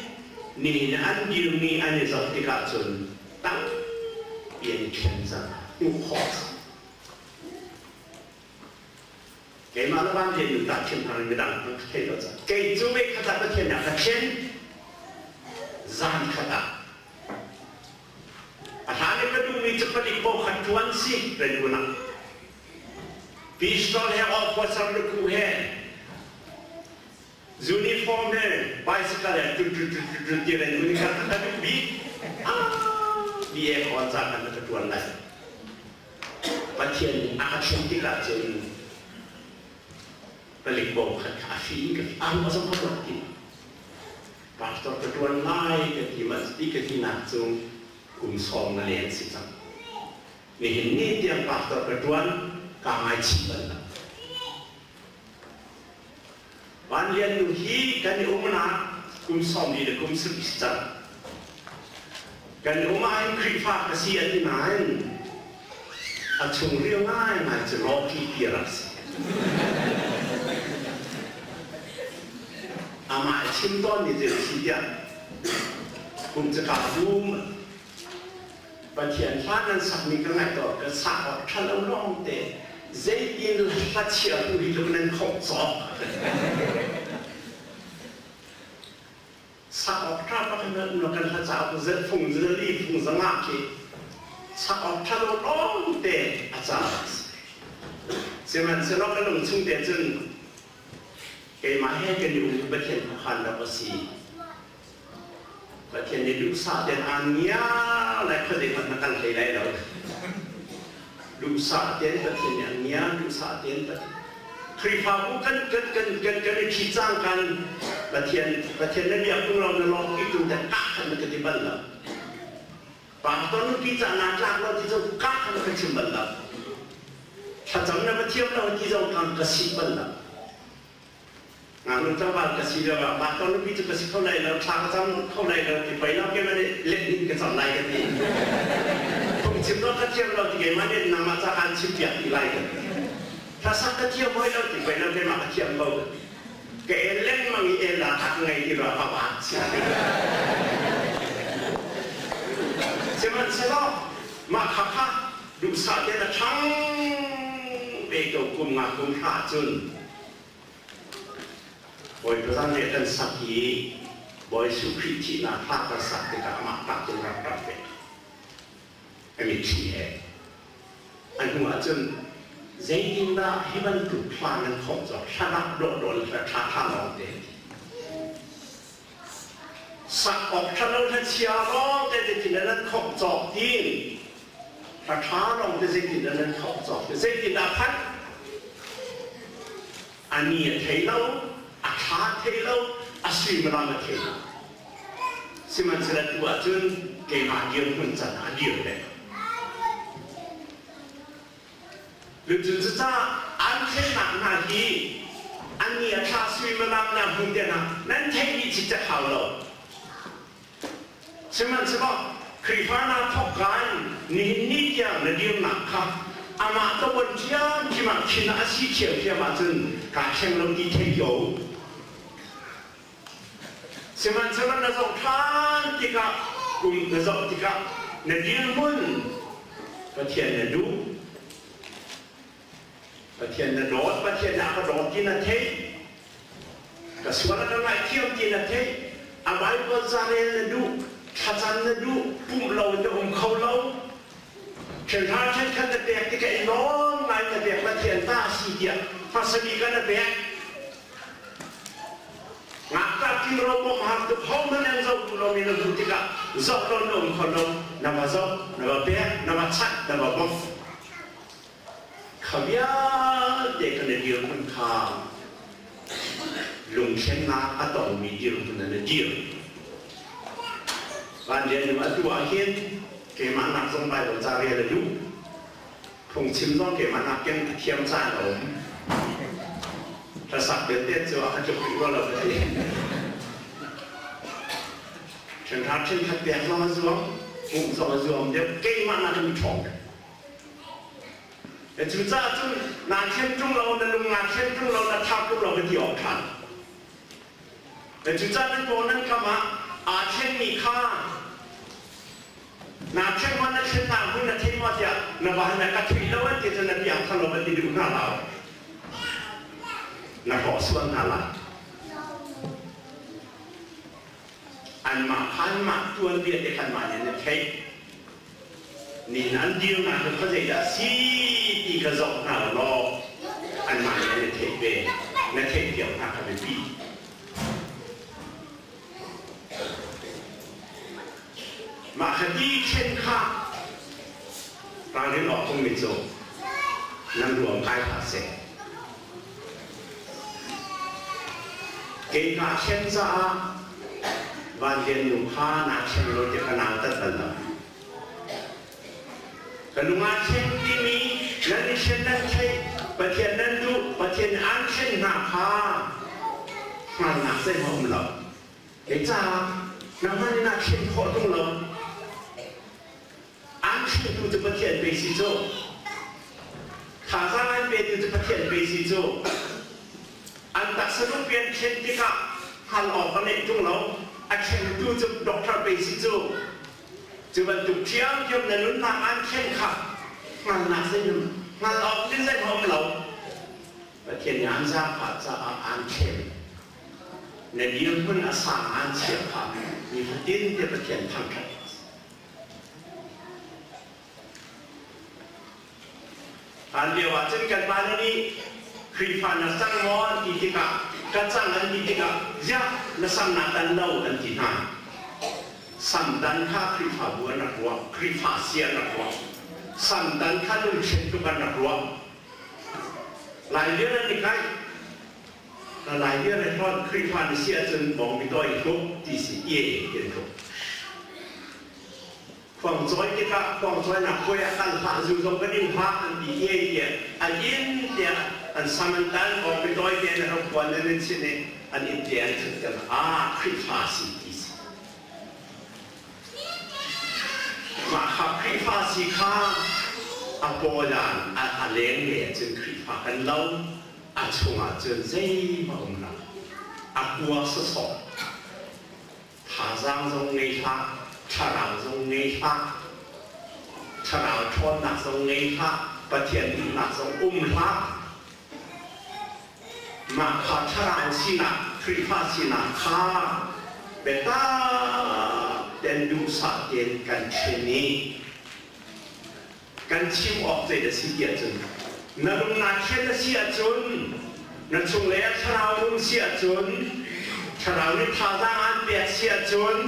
nihin an dirmi an i zoh tikah cun tampi an i thlen cang, hmuh khawh cang. Keimah le van rian ta thiam hna midang an ka thei lo ca. Kei cu mei khat ah Pathian nih a ka thlen. Zan khat ah. A hlan i ka duhmi cu palik bo khat ṭuan si Rangoon ah. Pistol he officer luku he uniform he bicycle he tut tut tut tut ti Rangoon kha ka duh bik. Ah, BA khawn ca kan ka ṭuan lai. Pathian nih a ka chimh tikah cun palik bawm khat kha a fi in ka ang a zong ka tuah ti. Pastor ka ṭuan lai ka ti ma ti ka tinak cu kum sawm na len si cang. Nihin ni tiang pastor ka ṭuan kaa ngaichih bal lo. Van Lian nu hi kan i umnak kum 40 le kum 70 si cang. Kan i um ahhin Khrihfa ka si a ti nain a chungril ngaingai cu Rocky ti a rak si. Amah a chim tawnmi cu a si tiah kum caka dum Pathian hla nan sakmi ka ngaih tawn ka sak awk ṭha lo lawngte zeitin hla chia tu hi tluk nan khawh cawk sak awk ṭha bak in nan kan hla cauk fung zali fung zanga khi sak awk ṭha lo lawngte a ca sihmanhsehlaw ka lung chung te cun keimah he kan i um Pathian khuakhan rak a si Pathian nih duhsah tein aan ngia lai khuazei hmanh na kal hlei lai lo. Duhsah tein Pathian nih an ngia, duhsah tein Pathian Khrihfabu kan kan kan kan kan i ṭhi cang kan Pathian Pathian na biak tung lo na lawng i tung te kah khan na ka ti bal lo. Pastor nupi ca naa tlak lo ti zong kah khan na ka chim bal lo. Thlacam na va thiam lo ti zong kan ka sik bal lo. Ngaknu tlangval ka si lio ah pastor nupi cu ka si kho lai lo, thla ka cam kho lai lo ti pei lo keimah nih let in ka cam lai ka ti. Phungchim lo ka thiam lo ti keimah nih nangmah ca kaan chim piak ti lai ka ti. Hlasak ka thiam hoi lo ti pei lo keimah ka thiam ko ka ti. Ka el lengmang i el ah a ka ngei ti rua ka vaak chia. Sihmanhsehlaw mah kha kha duhsah tein a ṭhang ve ko kum nga kum hra cun Bawipa zanriah kan sak i Bawi Jesuh Khrih thihnak hla kan sak tikah amah tak cun rak ṭap ve. A mitthli he. A hnu ah cun. Zeitindah hi bantuk hla nan khawmh cawk hladak dawhdawh le hla ṭhaṭha lawngte sak awk ṭhalo hla chia lawngte zeitindah nan khawmh cawk tiin hla ṭha lawngte zeitindah nan khawmh cawk ti zeitindah phanh a ni a thei lo a thla thei lo a suimilam a thei lo sihmanhsehlaw tu ahcun keimah dirhmun can ah a dir peng. Lucun cucaah an thlennak hna hi an ni a thla suimilam na hmun te hna nan theih dih cikcek hau lo. Sihmanhsehlaw Khrihfa hna thawkkaan nihin ni tiang na dirnak kha amah tavuan ṭhiamṭhiam ah khin a si ṭhiamṭhiam ahcun kaa thleng lo ti thei ko. Sihmanhsehlaw na zoh ṭhan tikah kum na zoh tikah na dirhmun Pathian na duh, Pathian na dawt, Pathian nih a ka dawt ti na theih, ka sual a ka ngaihthiam ti na theih, a Baibal ca rel na duh, thlacam na duh, pumh lo in na um kho lo, ṭhenhra ṭhenkhat na pek tikah i lawm ngai na pek Pathian ta si tiah hmasa bik ah na pek. Ngakṭah ṭingro bawmh har tuk hohmanh an zoh duh lomi na hmuh tikah zoh lo na um kho lo, na va zoh, na va pek, na va chanh, na va bawmh. Kha vialte kha na dirhmun kha lungthlennak a tongmi dirhmun ah na dir. Van Lian nu atu ah hin keimah nak zong Baibal ca rel a duh. Phungchim zong keimah nakin a thiam caan a um. Hlasak belte cu a ka tluk rih rua lo ka ti. Ṭhenhra ṭhenkhat pek zong a zuam, pumh zong a zuam deuh, keimah nakin ṭhawng deuh. Cucaah cun naa thlen ṭung lo, na lung naa thlen ṭung lo, na tha ṭung lo ka ti awk ṭha. Cucaah nan paw nan kam ah aa thlenmi kha Naa thlen maw na thlen nak hmun na thei maw tiah na va na ka thei lo an ti cun na piang thar lo an ti duh hna lo. Na hrawh sual hna lai. Anmah kha anmah tuanbia te khan mah nih na theih. Nin an dirnak cu khuazei dah si ti kha zoh hna law anmah nih an i theih ve. Na theih piak hna kha biapi. Mah kha ti khen kha ralrin awk phungmi cu nan ruam kai hlah seh. Kei kaa thlen caah Van Lian nu kha naa thleng lo tiah ka nautat bal lo. Ka lung aa thleng timi nan i thlen nan theih, Pathian nan duh, Pathian nih aan thlen hna kha hngalnak zeihmanh um lo. Kei caah nangmah nih naa thlen khawh ṭung lo. Aan thlengtu cu Pathian pei si cu. Thazaang an petu cu Pathian pei si cu. An taksa lungpi an thlen tikah hngal awk a neih ṭung lo. A thlengtu cu doctor pei si cu. Cu bantuk ṭhiamṭhiam na nunnak aan thlen kha hngalnak zeihmanh hngal awk ding zeihmanh um lo. Pathian nih aan zaangfah caah aan thlen. Na dirhmun a sang aan chiah kha nifatin te Pathian thangṭhat. Hlan lio ah cun kan pale nih Khrihfa na cang maw an ti tikah ka cang an ti tikah ziah na sam naa tan lo an ti hna. Samtan kha Khrihfabu an rak ruah, Khrihfa si an rak ruah. Samtan kha lungthlen tuk an rak ruah. Lai vial an i kaih. Na Lai vial he hon Khrihfa na si ahcun bawngbi tawi hluk ti si ie ti an hluk. Khuangcawi tikah khuangcawinak puai ah kal hlah, zu zong kan ing hlah an ti iai tiah an inn tiah an sam an tan bawngbi tawi te in ram puan an in chinh i an inn te an thut ter ah Khrihfa si ti si. Mah kha Khrihfa si kha a pawlan a, a leng le ahcun Khrihfa kan lo a chungah cun zeihmanh um lo a kua sawsawh Thazaang zong ngei hlah, thlarau zong ngei hlah, thlarau ṭhawnnak zong ngei hlah, Pathian duhnak zong um hlah. Mah kha thlarau sinak, Khrihfa sinak kha biatak tein duhsah tein kan thlen i kan chim awk zei a si tiah cun. Na lung naa thlen a si ahcun, na chunglei ah thlarau um si ahcun, thlarau nih thazaang aan pek si ahcun,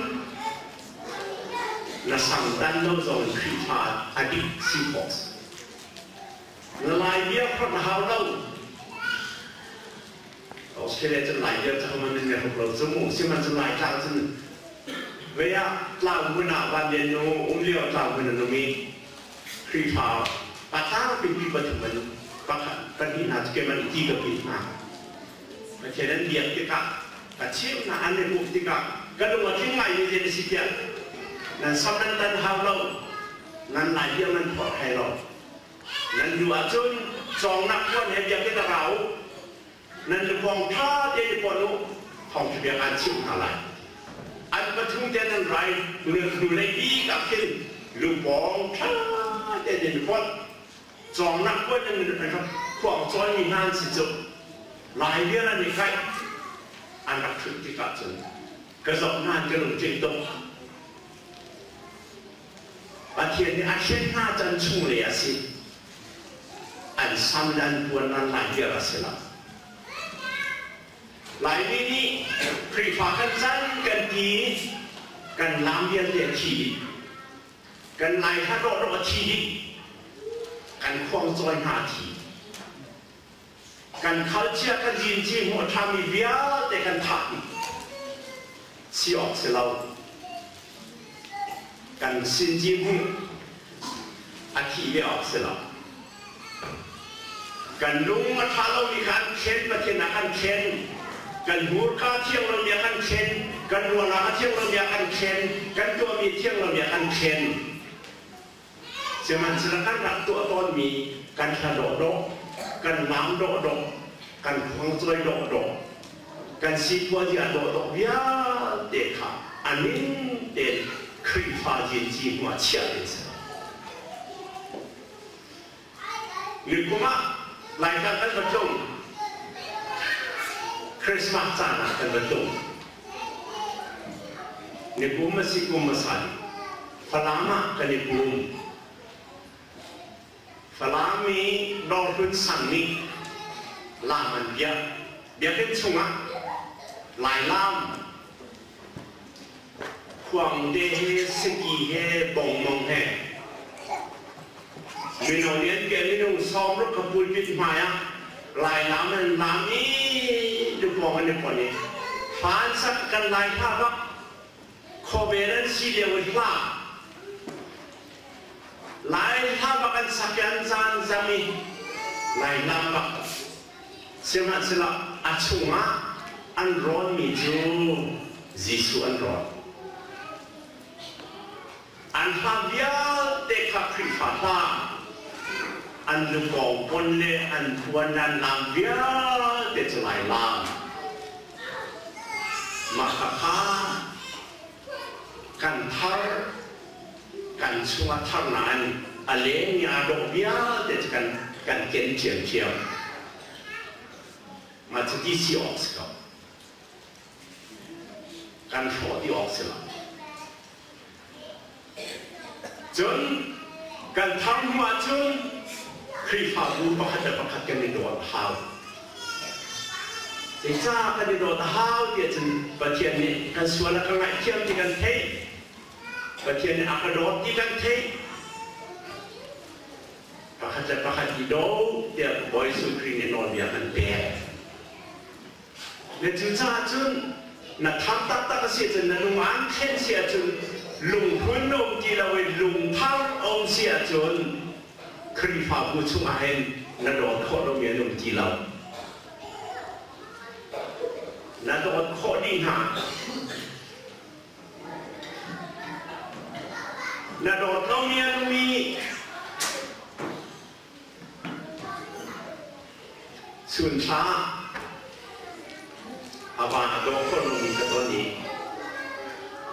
na sangtan lo zong Khrihfa a dik si khawh. Na Lai bia hronh hau lo. Australia cun Lai bia cu man in hruk lo cu mu. Sihmanhsehlaw Lai tlang cun vei ah tlau hmun ah van lian nu um lio tlau hmun an um i Khrihfa patlang pipi pathum an pakhat pahnih hna cu keimah nih ti ka pin hna. Pathian an biak tikah ka chimh hna an i pumh tikah ka lung a tling ngaimi zei na si tiah nan sam nan tan hau lo nan lai bia nan phorh hai lo nan duh ahcun cawngnak puan he biakinn a ra u nan lupawng ṭha tein i pon u thawngṭha bia kaan chimh hna lai an pathum te nan rai hnulei bik ah khin lupawng ṭha tein in pon cawngnak puan in rak khuang cawimi hna an si cu lai vial an i kaih an rak ṭhut tikah cun ka zoh hna ka lungtling tuk Pathian nih a thlen hna can chung le a si an sam le an puan an lai vial a si lo Laimi nih Khrihfa kan can kan ti kan lam vialte a thi dih kan lai hla dawhdawh a thi dih kan khuangcawi hna a thi kan khalchia kan zinci hmuh a ṭhami vialte kan thah dih si awk si lo kan sinci hmuh a thih ve awk si lo kan lung a ṭha lomi kha an thlen Pathian ah kan thlen kan hmurka thiang lomi ah kan thlen kan ruahnak a thiang lomi ah kan thlen kan tuahmi thiang lomi ah kan thlen sihmanhsehlaw kan rak tuah tawnmi kan hla dawhdawh kan lam dawhdawh kan khuangcawi dawhdawh kan sipuazi a dawhdawh vialte kha a ning tein Khrihfa zinci hmuh ah chiah ding si Nikum ah Laitlang kan va tlung. Christmas caan ah kan va tlung. Nikum a si kum a san. Falam ah kan i pum. Falam i Dawrhlun sang nih lam an biak. Biakinn chungah Lailam Khuangte he saki he bongmong he mino nih an ke minung sawmruk kha pulpit hmai ah Lailam an lam i lupawng an i pon i hlan sak kan lai hla bak khawvel an si lio i hla Lai hla bak an sak i an zan zam i Lailam bak Sihmanhsehlaw a chungah an rawnmi cu Jesuh an rawn. An hla vialte kha Khrihfa hla, an lukawng pon le an puan le an lam vialte cu Lailam. Mah khakha kan thar, kan chungah thar nain a leng i aa dawh vialte cu kan kan ken ṭhiamṭhiam. Mah cu ti si awk si ko. Kan hrawh ti awk si lo. Cun kan thar hnu ahcun Khrihfabu pakhat le pakhat kan i dawt a hau. Zeicah kan i dawt a hau ti ahcun Pathian nih kan sual a ka ngaihthiam ti kan theih. Pathian nih a ka dawt ti kan theih. Pakhat le pakhat i daw tiah Bawi Jesuh Khrih nih nawlbia kan pek. Na cucaah cun na thar taktak a si ahcun na lung aan thlen si ahcun lunghlun na um ti lo i lungthar a um si ahcun Khrihfabu chungah hin na dawt khawh lomi an um ti lo. Na dawt khawh dih hna. Na dawt lomi an um i Chunthla a va a daw kho lomi ka ton i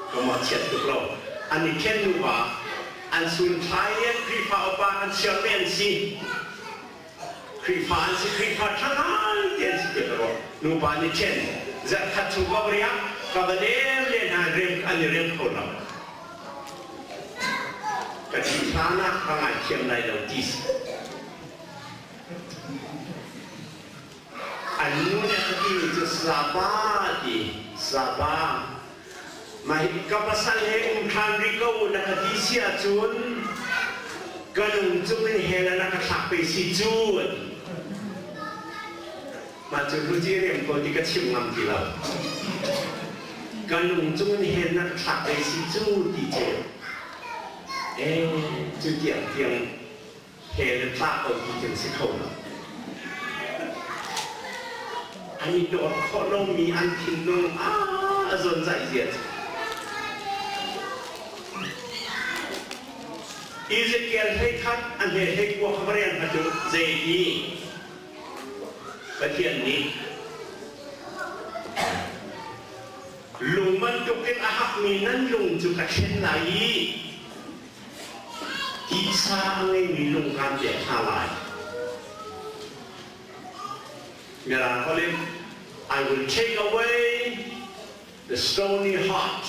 ka mawhchiat tuk lo. An i ṭhen nuva an sunthla i an Khrihfa upa an chiarmi an si. Khrihfa an si, Khrihfa ṭha ngai te an si tiah ka ruah. Nupa an i ṭhen. Zarhkhat chung ka va riak, ka va lem le hna rem an i rem kho lo. Ka thih hlan ah ka ngaithiam lai lo ti si. Kan nu nih a ka timi cu sapa ti sapa. Mah hi ka pasal he um ṭhan rih ko u na ka ti si ahcun ka lung cung in hell ah na ka thlak pe si cu a ti. Mah cu hluci rem ko ti ka chim ngam ti lo. Ka lung cung in hell na ka thlak pe si cu ti cu. Eh, cu tiang tiang hell in thlak ko ti cu si kho lo. An i dawt khawh lomi an thinlung a zonzaih zia cu. Ezekiel 11 a hme 19 kha va rel hmanh u zei ti Pathian nih lung bantukin a hakmi nan lung cu ka thlen lai i titsa a ngeimi lung kaan pek hna lai. Mirang holh in I will take away the stony heart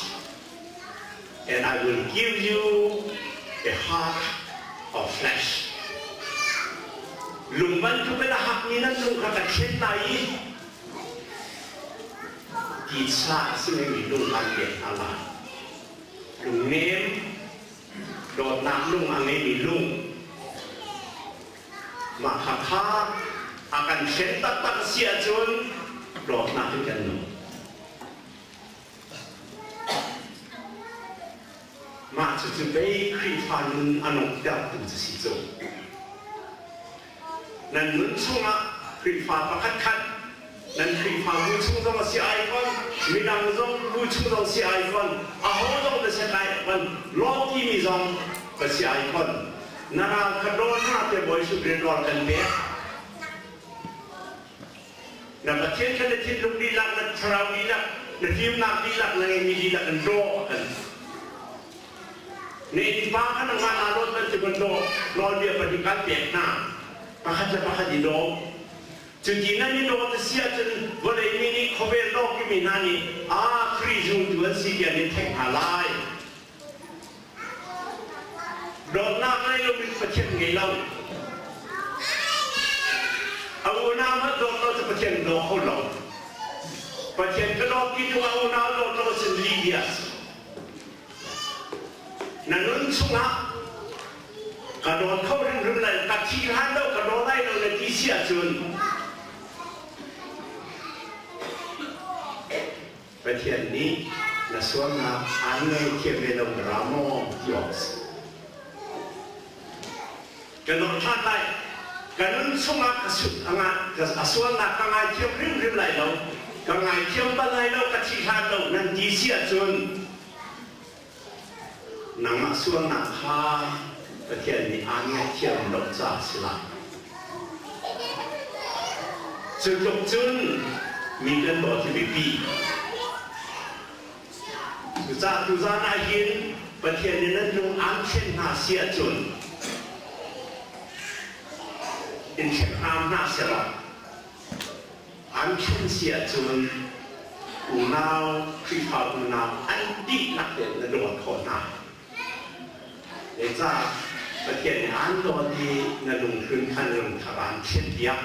and I will give you a heart of flesh. Lung bantukin a hakmi nan lung kha ka thlen lai i titsa a si ngeimi lung kaan pek hna lai. Lungnem, dawtnak lung a ngeimi lung. Mah kha a kan thlen taktak a si ahcun dawtnak in kan nung. Mah cucu pei Khrihfa nun a nungtertu cu si cu. Nan nun chungah Khrihfa pakhatkhat nan Khrihfabu chung zong a si ai fawn, midang zong bu chung zong si ai fawn, aho zong na si ai fawn, law timi zong ka si ai fawn. Na ral kha daw hna te Bawi Jesuh nawl kan pek. Na Pathian kha na thinlung dihlak, na thlarau dihlak, na fimnak dihlak, na ngeihmi dihlak in daw a kan. Na innpa kha nangmah naa dawt bantuk in daw, nawlbia pahnih kan pek hna. Pakhat le pakhat i daw. Cuti nan i dawt a si ahcun vawlei mi nih khuavel lawkimi hna nih aa Khrih zultu an si ti an in theih hna lai. Dawtnak ngei loin Pathian ngei lo. A unau hmanh dawt lo cu Pathian daw kho lo. Pathian ka dawt ti tu a unau dawt lo sin lih a si. Na nun chungah ka dawt kho hrimhrim lai, ka thi hlan lo, ka daw lai lo na ti si ahcun Pathian nih na sualnak aan ngaithiam ve lo dara maw ti awk a si. Ka dawt ṭhan lai. Ka nun chungah ka sut a sualnak ka ngaithiam hrimhrim lai lo. Ka ngaithiam bal lai lo, ka thi hlan lo nan ti si ahcun nangmah sualnak kha Pathian nih aan ngaihthiam lo caah a si lai. Cu tluk cun mi kan dawt hi biapi. Cucaah tuzaan ah hin Pathian nih nan lung aan thlen hna si ahcun in thleng hram hna sehlaw an thlen si ahcun unau Khrihfa unau an dihlak tein na dawt khawh hna. Zeicah Pathian nih aan dawt i na lunghlun kha na lungthar aan thlenpiak?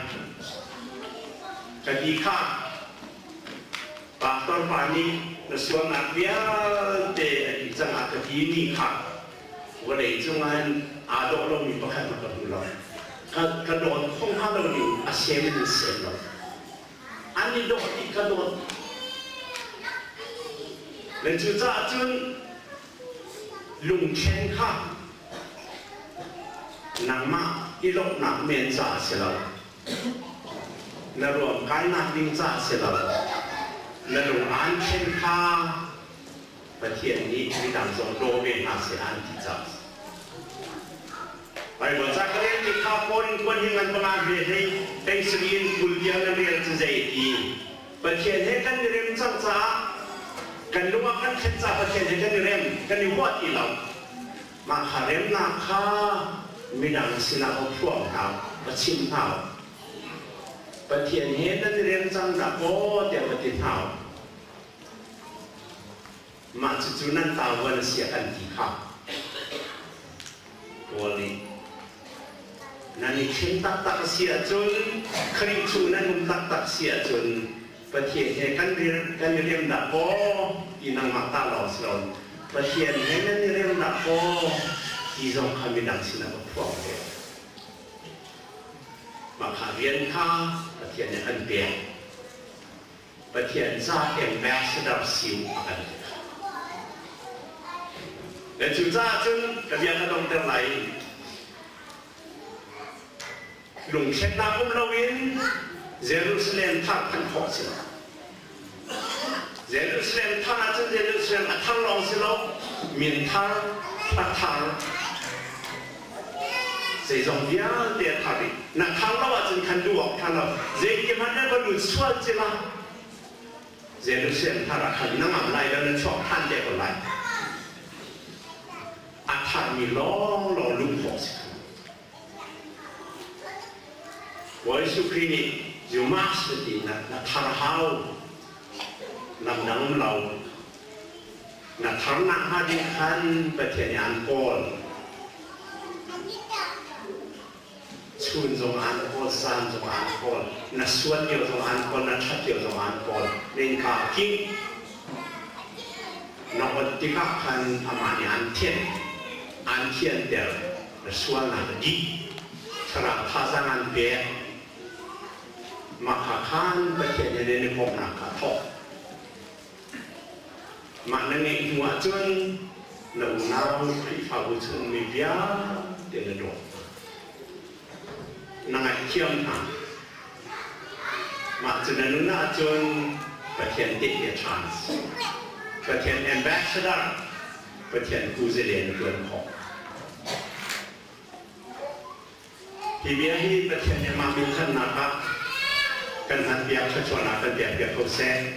Ka ti kha pastor pa nih na sualnak vialte a ti cang ah ka ti mi kha vawlei cungah hin aa dawh lomi pakhat na ka hmu lo. Ka, ka dawt kho hnga lo ding a sem in sem lo. An i dawh ti ka dawt. Le cucaah cun lungthen kha nangmah i lawmhnak men caah a si lo. Na ruamkainak ding caah a si lo. Na lung aan thlen kha Pathian nih midang zong daw ve hna seh an ti caah a si. Baibal ca ka rel ti kha Paul in kuan hi ngan panga ve hlei hlei sari in 20 tiang nan rel cu zei ti Pathian he kan i rem cang caah kan lung ah kan thlen caah Pathian he kan i rem kan i huah ti lo. Mah kha remnak kha midang sinah va phuang hna va chim hna Pathian he nan i rem cang dah kaw tiah va ti hna Mah cucu nan tavuan a si a kan ti kha. Paul nih. Nan i thim taktak a si ahcun, Khrih chung nan um taktak si ahcun, Pathian he kan kan i rem dah kaw ti nangmah ta lawng si lo Pathian he nan i rem dah kaw ti zong kha midang sinah va phuang ve. Mah kha rian kha Pathian nih a kan pek. Pathian ca ambassador si a kan ti kha. Le cucaah cun ka bia ka dongter lai. Lungthlennak um loin Jerusalem thar phanh khawh a si lo. Jerusalem thar ahcun Jerusalem a thar lawng si lo, min thar, hla thar, zeizong vialte a thar dih. Na thar lo ahcun khan duh awk ṭha lo. Zeiti hmanh na va lut sual cila Jerusalem thar ah khan na ngam lai lo, na chuak ṭhan te ko lai. A tharmi lawnglawng luh khawh a si kho. Bawi Jesuh Khrih nih you must ti na na thar hau lam dang um lo na thar nak hnga ding khan Pathian nih an kawl chun zong an kawl zan zong an kawl na sual lio zong an kawl na ṭhat lio zong an kawl na innka king na ot tikah khan amah nih an thianh an thianter na sualnak a dih thlarau thazaang an pek mah kha khan Pathian he nan i komhnak kha thawk mah na ngeih hnu ahcun na unau Khrihfabu chungmi vialte na dawt hna na ngaihthiam hna mah cu na nun ahcun Pathian tehte chance Pathian ambassador Pathian kuzale na ṭuan khawh. Hi bia hi Pathian nih mah minthannak ah kan hman piak thluachuahnak kan pek piak ko seh.